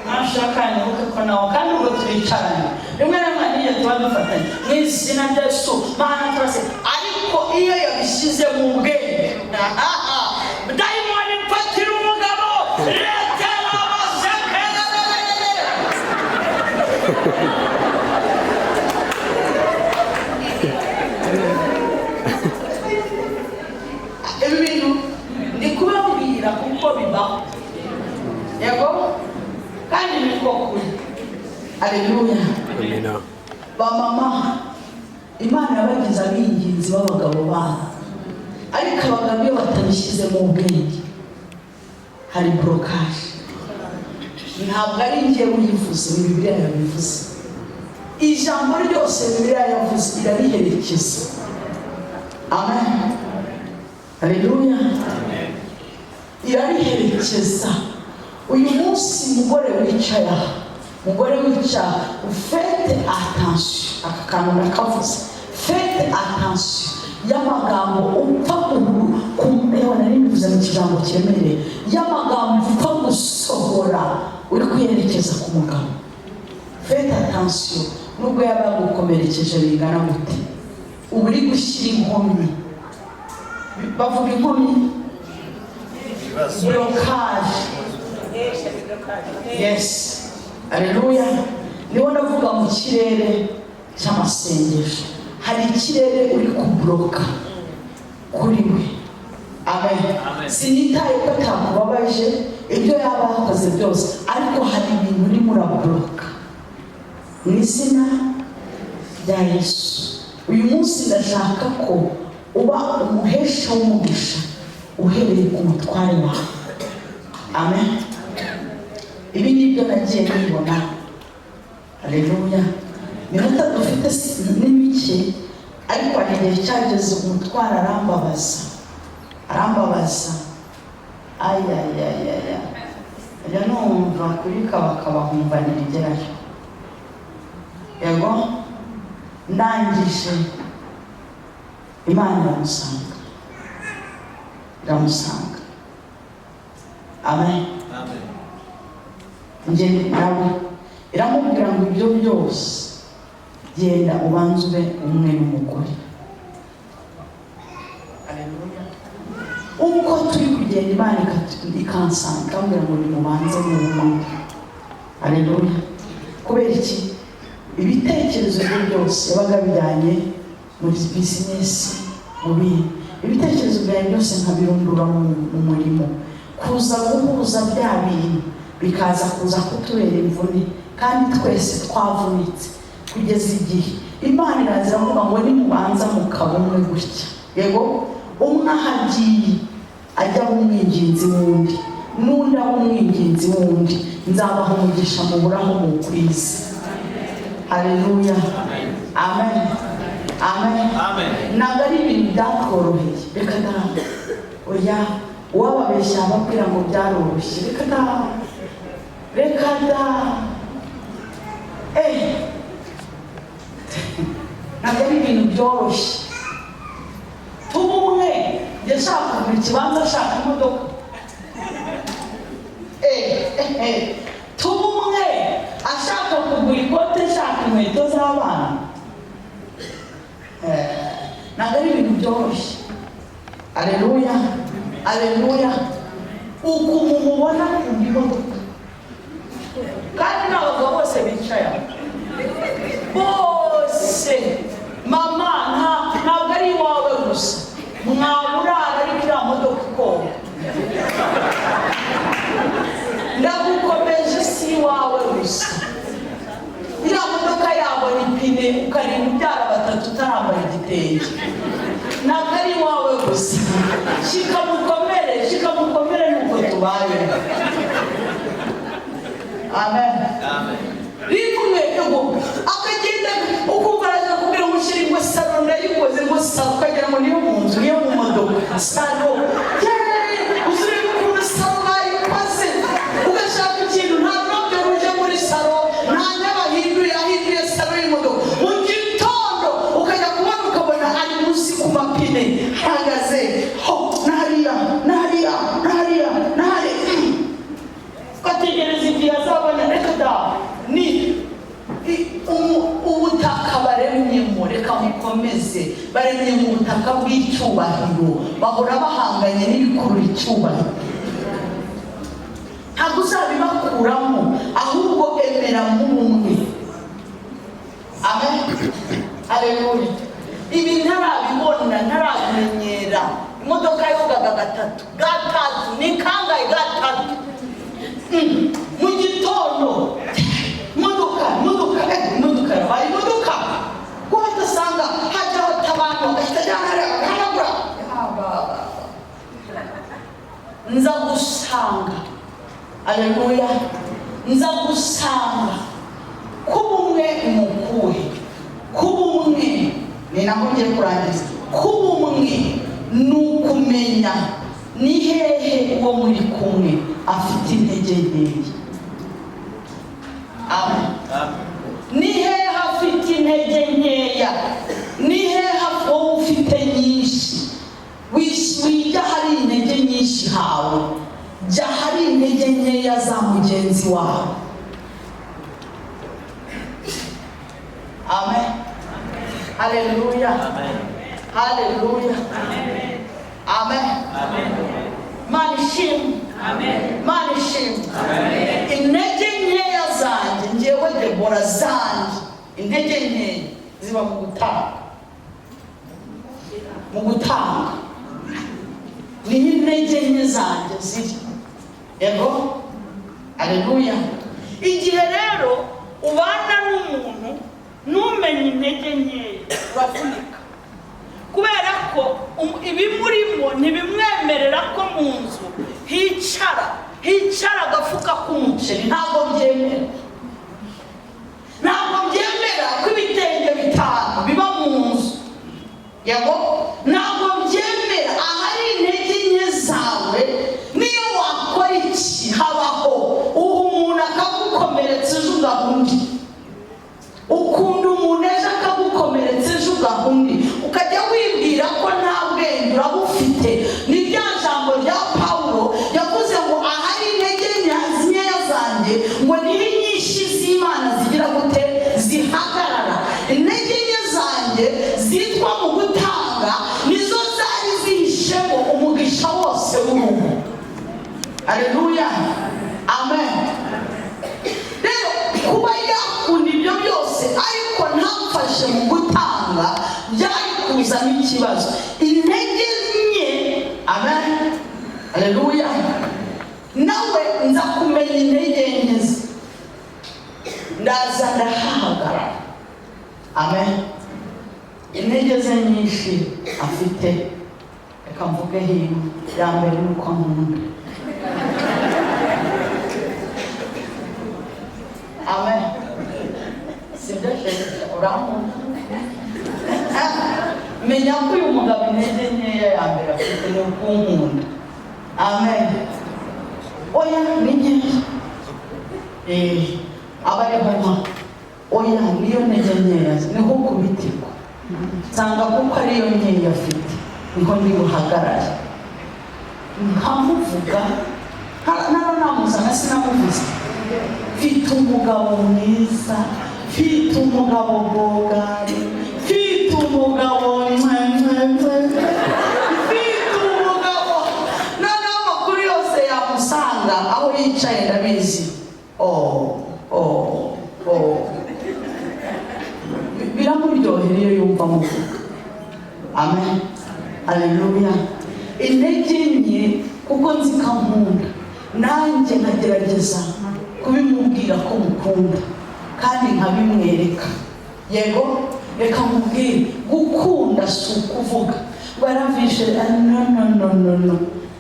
S1: nashaka nibuke ko nawe kandi ubwo turicaranye rimwe na rimwe niyo tuba dufatanye mu izina rya Yesu. Mana, turase. Ariko iyo yabishyize mu bwenge, dayimoni mfatira umugabo retera abasekere. Ibi bintu ndi kubabwira kuko bibaho, yego, kandi niko kuri. Aleluya.
S4: Amina.
S1: Bamama, Imana yabagize ab'ingenzi b'abagabo babo, ariko abagabo iyo batabishyize mu bwenge hari blocage. Ntabwo ari njye uyivuze, ni Bibiliya yabivuze. Ijambo ryose Bibiliya yavuze irariherekeza. Amen, haleluya, irariherekeza. Uyu munsi, mugore wicaye aha, mugore wicaye, faites attention. Aka kantu ndakavuze: faites attention y'amagambo upfa yewe nari mbivuze mu kigambo kiremereye, y'amagambo upfa gusohora uri kuyerekeza ku mugabo. Faites attention. Nubwo yaba yagukomerekeje bingana gute, uba uri gushyira inkomyi, bavuga inkomyi, blocage. Yes, aleluya. Niwo ndavuga mu kirere cy'amasengesho, hari ikirere uri kuburoka kuri we. Amen. Sinitaye ko atakubabaje, ibyo yaba yakoze byose, ariko hari ibintu urimo uraburoka mu izina rya Yesu. Uyu munsi ndashaka ko uba umuhesha w'umugisha uhereye ku mutware wawe. Amen. Ibi ni byo nagiye nibona. Aleluya. Iminota dufite ni mike, ariko hari igihe cyageze umutwaro arambabaza, arambabaza, ayayayaya, njya numva kuri kabakaba nkumva ntirigerayo. Yego, ndangije, Imana iramusanga, iramusanga. Amen. Njye nawe iramubwira ngo ibyo byose, genda ubanze ube umwe n'umugore. Aleluya. Uko turi kugenda, Imana ikansanga, ikambwira ngo nimubanze mube umwe. Aleluya. Kubera iki? Ibitekerezo bye byose yabaga bijyanye muri business, mu bindi. Ibitekerezo byanjye byose nkabirundura mu murimo, kuza guhuza bya bintu. Bikaza kuza kutubera imvune, kandi twese twavunitse, kugeza igihe Imana iraza iravuga ngo nimubanza mukaba umwe gutya. Yego, umwe ahagiye ajya mu mwinginzi w'undi, n'undi aba umwinginzi w'undi, nzabaha umugisha muburaho mukwiza. Haleluya, amen, amen. Ntabwo ari ibintu byatworoheye, reka da, oya. Uwababeshya ababwira ngo byaroroshye, reka da, reka da. Ntabwo ari ibintu byoroshye. Tuba umwe, njye nshaka kugura ikibanza, ashaka imodoka. Tuba umwe, ashaka kugura ikote, ashaka inkweto z'abana. Ntabwo ari ibintu byoroshye. Aleluya, aleluya. Ukuntu mubona akunda imodoka, kandi n'abagabo bose bicaye aho bose, mama, ntabwo ari iwawe gusa, mwaburara, ariko iriya modoka ikoga. Ndagukomeje, si iwawe gusa. Iriya modoka yabona ipine ukarinda ubyara batatu utarambara igitenge. Ntabwo ari iwawe gusa. Shikamukomere, shikamukomere, nuko tubayeho. Amen. Rimwe ego akagenda, ukumva araza kubwira ngo ushyire ngo salon ndayikoze, ngo salon, ukagira ngo niyo mu nzu, niyo mu modoka. Salon, uzurebe ukuntu salon bayikoze, ugashaka ikintu, nta rurabyo ruje muri salon, nta ntebe ahinduye, ahinduye salon y'imodoka. Mu gitondo ukajya kubona, ukabona ari munsi ku mapine ahagaze ho, n'hariya, n'hariya, n'hariya, n'hariya, ugategereza igihe azabona. Reka da, ni ubutaka baremyemo. Reka mukomeze, baremye mu butaka bw'icyubahiro, bahora bahanganye n'ibikurura icyubahiro. Ntabwo uzabibakuramo, ahubwo emera mu bumwe. Amen, aleluya. Ibi ntarabibona, ntarabimenyera. Imodoka yogaga gatatu, gatatu ni kangahe? Gatatu. Mu gitondo, imodoka, imodoka, imodoka yabaye imodoka, guhita usanga hajyaho abantu agahita ajyana hariya agahanagura. Nza gusanga, aleluya, nza gusanga kuba umwe ni ukuhe? Kuba umwe ni naho ngiye kurangiza. Kuba umwe ni ukumenya ni hehe uwo muri kumwe afite intege nkeya. Amen. Ni hehe afite intege nkeya, ni hehe wowe ufite nyinshi? Wijya hari intege nyinshi hawe, jya hari intege nkeya za mugenzi wawe. Amen, haleluya, haleluya, amen. Mana ishimwe, Mana ishimwe. Intege nkeya zanjye, ngewe Debora, zanjye intege nkeya ziba mu gutanga. Mu gutanga niho intege nke zanjye ziri. Yego, aleluya.
S3: Igihe rero ubana n'umuntu ntumenye intege nkeya, uravunika, kubera ko ibimurimo ntibimwemerera ko mu nzu hicara agafuka k'umuceri.
S1: Ntabwo byemera, ntabwo byemera ko ibitenge 5 biba mu nzu. Yego, ntabwo byemera. Ahari intege nke zawe, niyo wakora iki, habaho uha umuntu akagukomeretsa, ejo ugaha undi. Ukunda umuntu ejo akagukomeretsa, ejo ugaha undi, ukajya wibwira ko nta bwenge urabufite. Ni rya jambo rya Pawulo yavuze ngo ahari intege nkeya zanjye, ngo niho inyinshi z'Imana zigira gute? Zihagarara. Intege nke zanjye zitwa mu gutanga nizo zari zihishemo umugisha wose w'urugo. Aleluya, amen. Rero kuba yakunda ibyo byose ariko ntamfashe mu gutanga, byari kuzamo ikibazo, intege nke. Amen, aleluya. Nawe nza kumenya intege. Ndaza ndahahagarara. Amen. Intege ze nyinshi afite, reka mvuge hino, ya mbere ni uko nkunda. Amen. Sibyo chérie, urankunda? Menya ko uyu mugabo intege nkeya ya mbere afite ni ukunkunda. Amen. Oya, ni nkeya. Aba ariho nka oya, niyo ntege nkeya, niho kubitirwa. Nsanga kuko ariyo nkeya afite, niho ndi buhagarare. Nkamuvuga, ntaranamuzana sinamuvuze. Mfite umugabo mwiza, mfite umugabo bogari, mfite umugabo mwe, mfite umugabo. Noneho amakuru yose yamusanga aho yicaye ndabizi. Oh, oh, oh. Biramuryohera iyo yumva amuvuga. Amen. Haleluya. Intege nke kuko nzi ko ankunda, nanjye nkagerageza kubimubwira ko mukunda kandi nkabimwereka. Yego, reka nkubwire, gukunda si ukuvuga. Baravishe, no, no, no, no, no.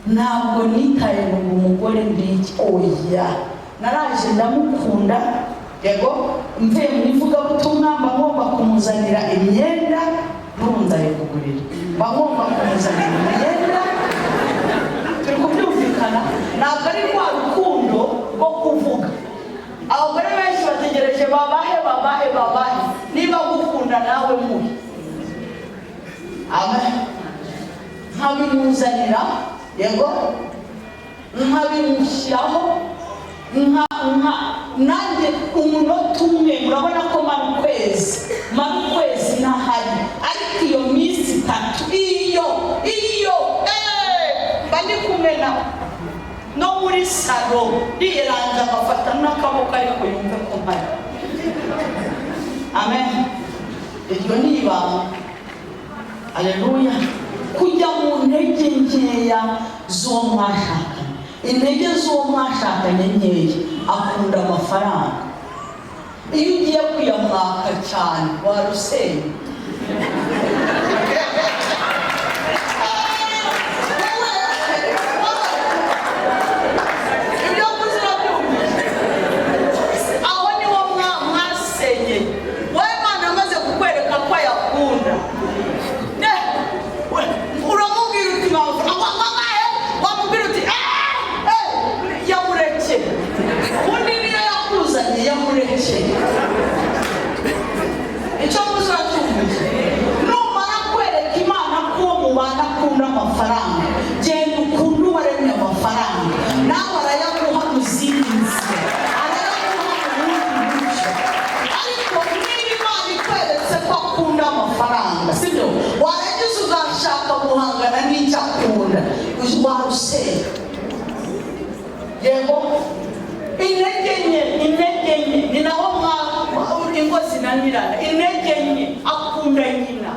S1: Ntabwo nitaye ngo umugore ndi iki. Oya, naraje ndamukunda. Yego, mvuye mu ivugabutumwa mba ngomba kumuzanira imyenda, n'ubu nzayikugurira. Mba ngomba kumuzanira imyenda. Turi kubyumvikana? Ntabwo ari rwa rukundo rwo kuvuga. Abagore benshi bategereje babahe, babahe, babahe. Niba gukunda nawe muhe. Amen. Nkabimuzanira, yego, nkabimushyiraho, nka nanjye umunota umwe murabona ko mara ukwezi ntahari, ariko iyo minsi itatu iyo mba ndi kumwe nawe no muri salo, riyeranja agafata n'akaboko ariko yumve ko mpari. Amen. Iryo ni ibanga. Haleluya. Kujya mu ntege nkeya z'uwo mwashakanye. Intege z'uwo mwashakanye nkeya, akunda amafaranga. Iyo ugiye kuyamwaka cyane warusenya. Ibyo mvuze urabyumvise? Aho niho mwasenyeye. Wowe Imana amaze kukwereka ko ayakunda, uramubwira uti wamubwira uti yamureke. Undi niyo yakuzanye yamureke. Icyo mvuze uracyumvise? Numara kwereka Imana ko uwo mubana akunda amafaranga, genda ukunde uwaremye amafaranga, nawe arayaguha mu zindi nzira, arayaguha mu bundi buryo. Ariko niba Imana ikweretse ko akunda amafaranga, sibyo, warangiza ugashaka guhangana n'icyo akunda, warusenya. Yego, intege nke, intege nke ni naho ingo zinanirana. Intege nke, akunda nyina.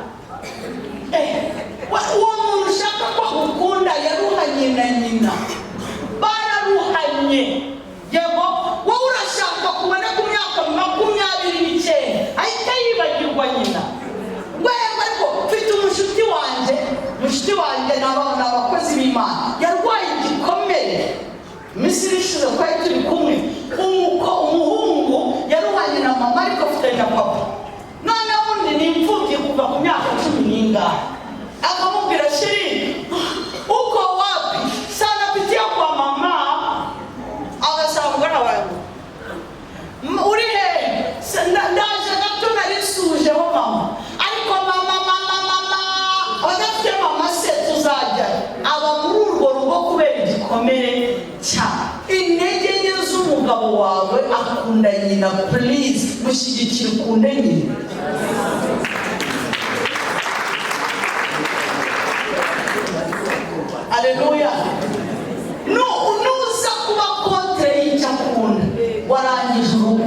S1: Uwo muntu ushaka ko agukunda yaruhanye na nyina, bararuhanye. Yego, wowe urashaka kubona ku myaka 29 ahita yibagirwa nyina. Wewe ariko mfite umushuti wanjye, mushuti wanjye ni abakozi b'Imana, yarwaye igikomere. Iminsi ishize twari turi kumwe, umuhungu yaruhanye na mama ariko afite na papa. Noneho undi ni imfubyi kuva ku myaka 10 n'ingahe. Akamubwira, chéri, uko wapi? Sana pitia kwa mama. Agasaba mugana wawe, uri hehe? Ndaje gato narisujeho mama. Ariko mama, mama, mama, abadafite mama se tuzajya? Aba muri urwo rugo kubera igikomere cya intege nke z'umugabo wawe. Akunda nyina, please mushyigikire ukunde nyina. Haleluya. Nuza kuba contre y'icyo akunda, warangije urugo.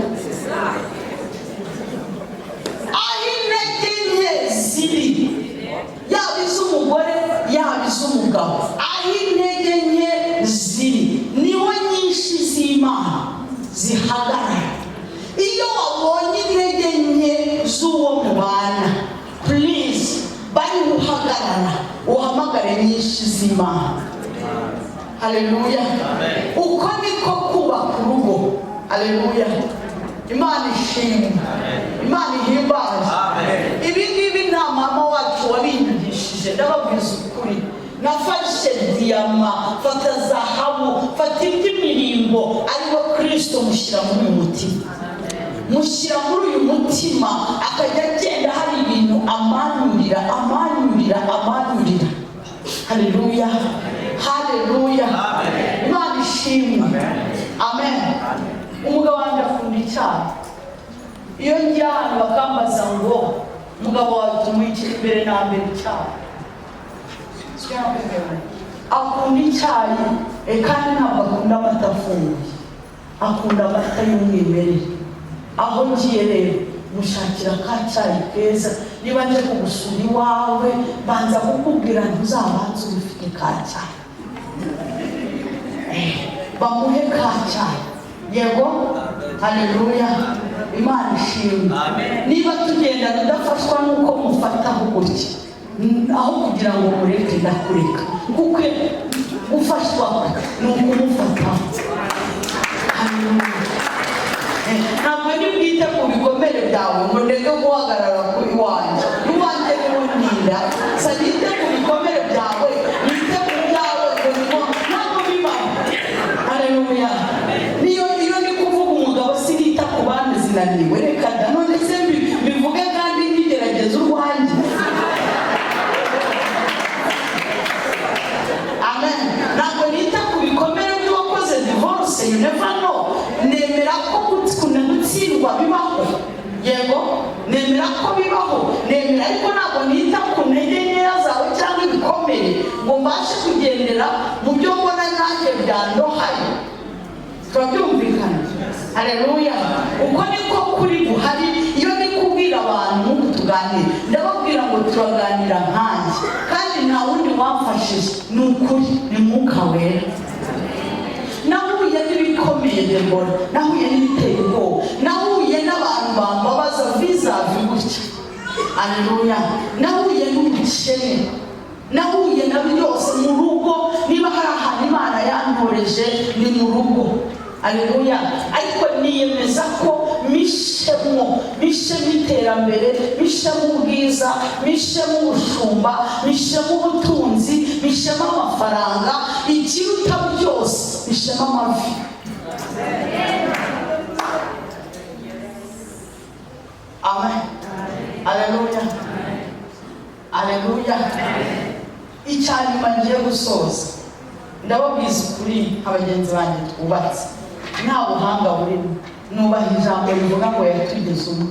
S1: Aho intege nke ziri, yaba iz'umugore yaba iz'umugabo, aho intege nke ziri niho nyinshi z'Imana zihagarara. Iyo z'uwo mubana, please, bari uhagarara uhamagare nyinshi z'Imana. Haleluya! Uko niko kubaka urugo. Haleluya! Imana ishimwe, Imana ihimbaze. Ibi ngibi nta mama wacu wabinyigishije. Ndababwiza ukuri, nafashe diyama, fata zahabu, fata iby'imirimbo, ariwe Kirisito, mushyira muri uyu mutima, mushyira muri uyu mutima, akajya agenda hari ibintu amanurira, amanurira, amanurira. Haleluya, haleluya! Imana ishimwe, amen. Umugabo wanjye akunda icyayi. Iyo ngiye ahantu bakambaza ngo umugabo wawe tumwikira imbere na mbere icyayi. Akunda icyayi, kandi ntabwo akunda amata afunguye, akunda amata y'umwimerere. Aho ngiye rero mushakira ka cyayi keza. Niba nje kugusura iwawe, banza kukubwira, ntuzabanze ubifite ka cyayi. Bamuhe ka cyayi. Yego, haleluya, Imana ishimwe. Niba tugendana udafashwa n'uko mufataho gutya, aho kugira ngo mureke, ndakureka, kuko ufashwa ni ukumufataho. Haleluya! Ntabwo ndi bwite ku bikomere byawe ngo ndeke guhagarara ku iwanjye. Iwanjye niwo ndinda sa. Nite ku bikomere byawe, nite ku byawe ngo niko, ntabwo bibaho. Haleluya! Niyo iyo ndi kuvuga umugabo, sinita ku bandi zinaniwe. Reka da! None se mbivuge kandi nkigerageza urwanjye? Amen. Ntabwo nita ku bikomere by'uwakoze divorce. You never know. Nemera ko gutsindwa bibaho. Yego, nemera ko bibaho, nemera, ariko ntabwo nita ku ntege nkeya zawe cyangwa ibikomere ngo mbashe kugendera mu byo mbona nanjye byandohaye. Turabyumvikana? Haleluya! Uko niko kuri guhari. Iyo ndi kubwira abantu tuganira, ndababwira ngo turaganira nkanjye, kandi nta wundi wamfashije, ni ukuri, ni Mwuka Wera. Nahuye n'ibikomeye, Debora, nahuye n'ibiteye ubwoba, nahuye n'abantu bambabaza vis-à-vis gutya. Aleluya! Nahuye n'ubukene, nahuye na byose mu rugo. Niba hari ahantu Imana yantoreje, ni mu rugo. Aleluya! Ariko niyemeza ko mishemo, mishemo iterambere, mishemo ubwiza, mishemo ubushumba, mishemo ubutunzi, mishemo amafaranga, ikiruta byose, mishemo amavi. Amen, aleluya, aleluya. Icya nyuma ngiye gusoza, ndababwiza ukuri, nka bagenzi banjye twubatse, nta buhanga burimo, nubaha ijambo rivuga ngo yatugize umwe,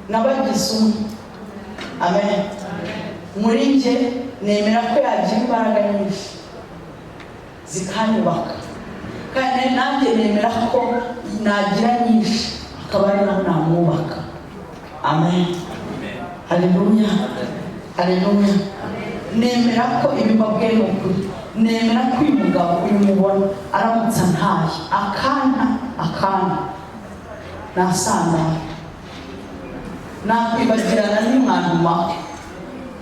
S1: nabagize umwe. Amen. Muri njye nemera ko yagira imbaraga nyinshi zikanyubaka, kandi nanjye nemera ko nagira nyinshi akaba ari naho namwubaka. Amen, haleluya, haleluya. Nemera ko ibi mbabwiye ni ukuri. Nemera ko uyu mugabo uyu mubona, aramutse antaye akanya akanya, nasandara, nakwibagirana n'umwanyuma.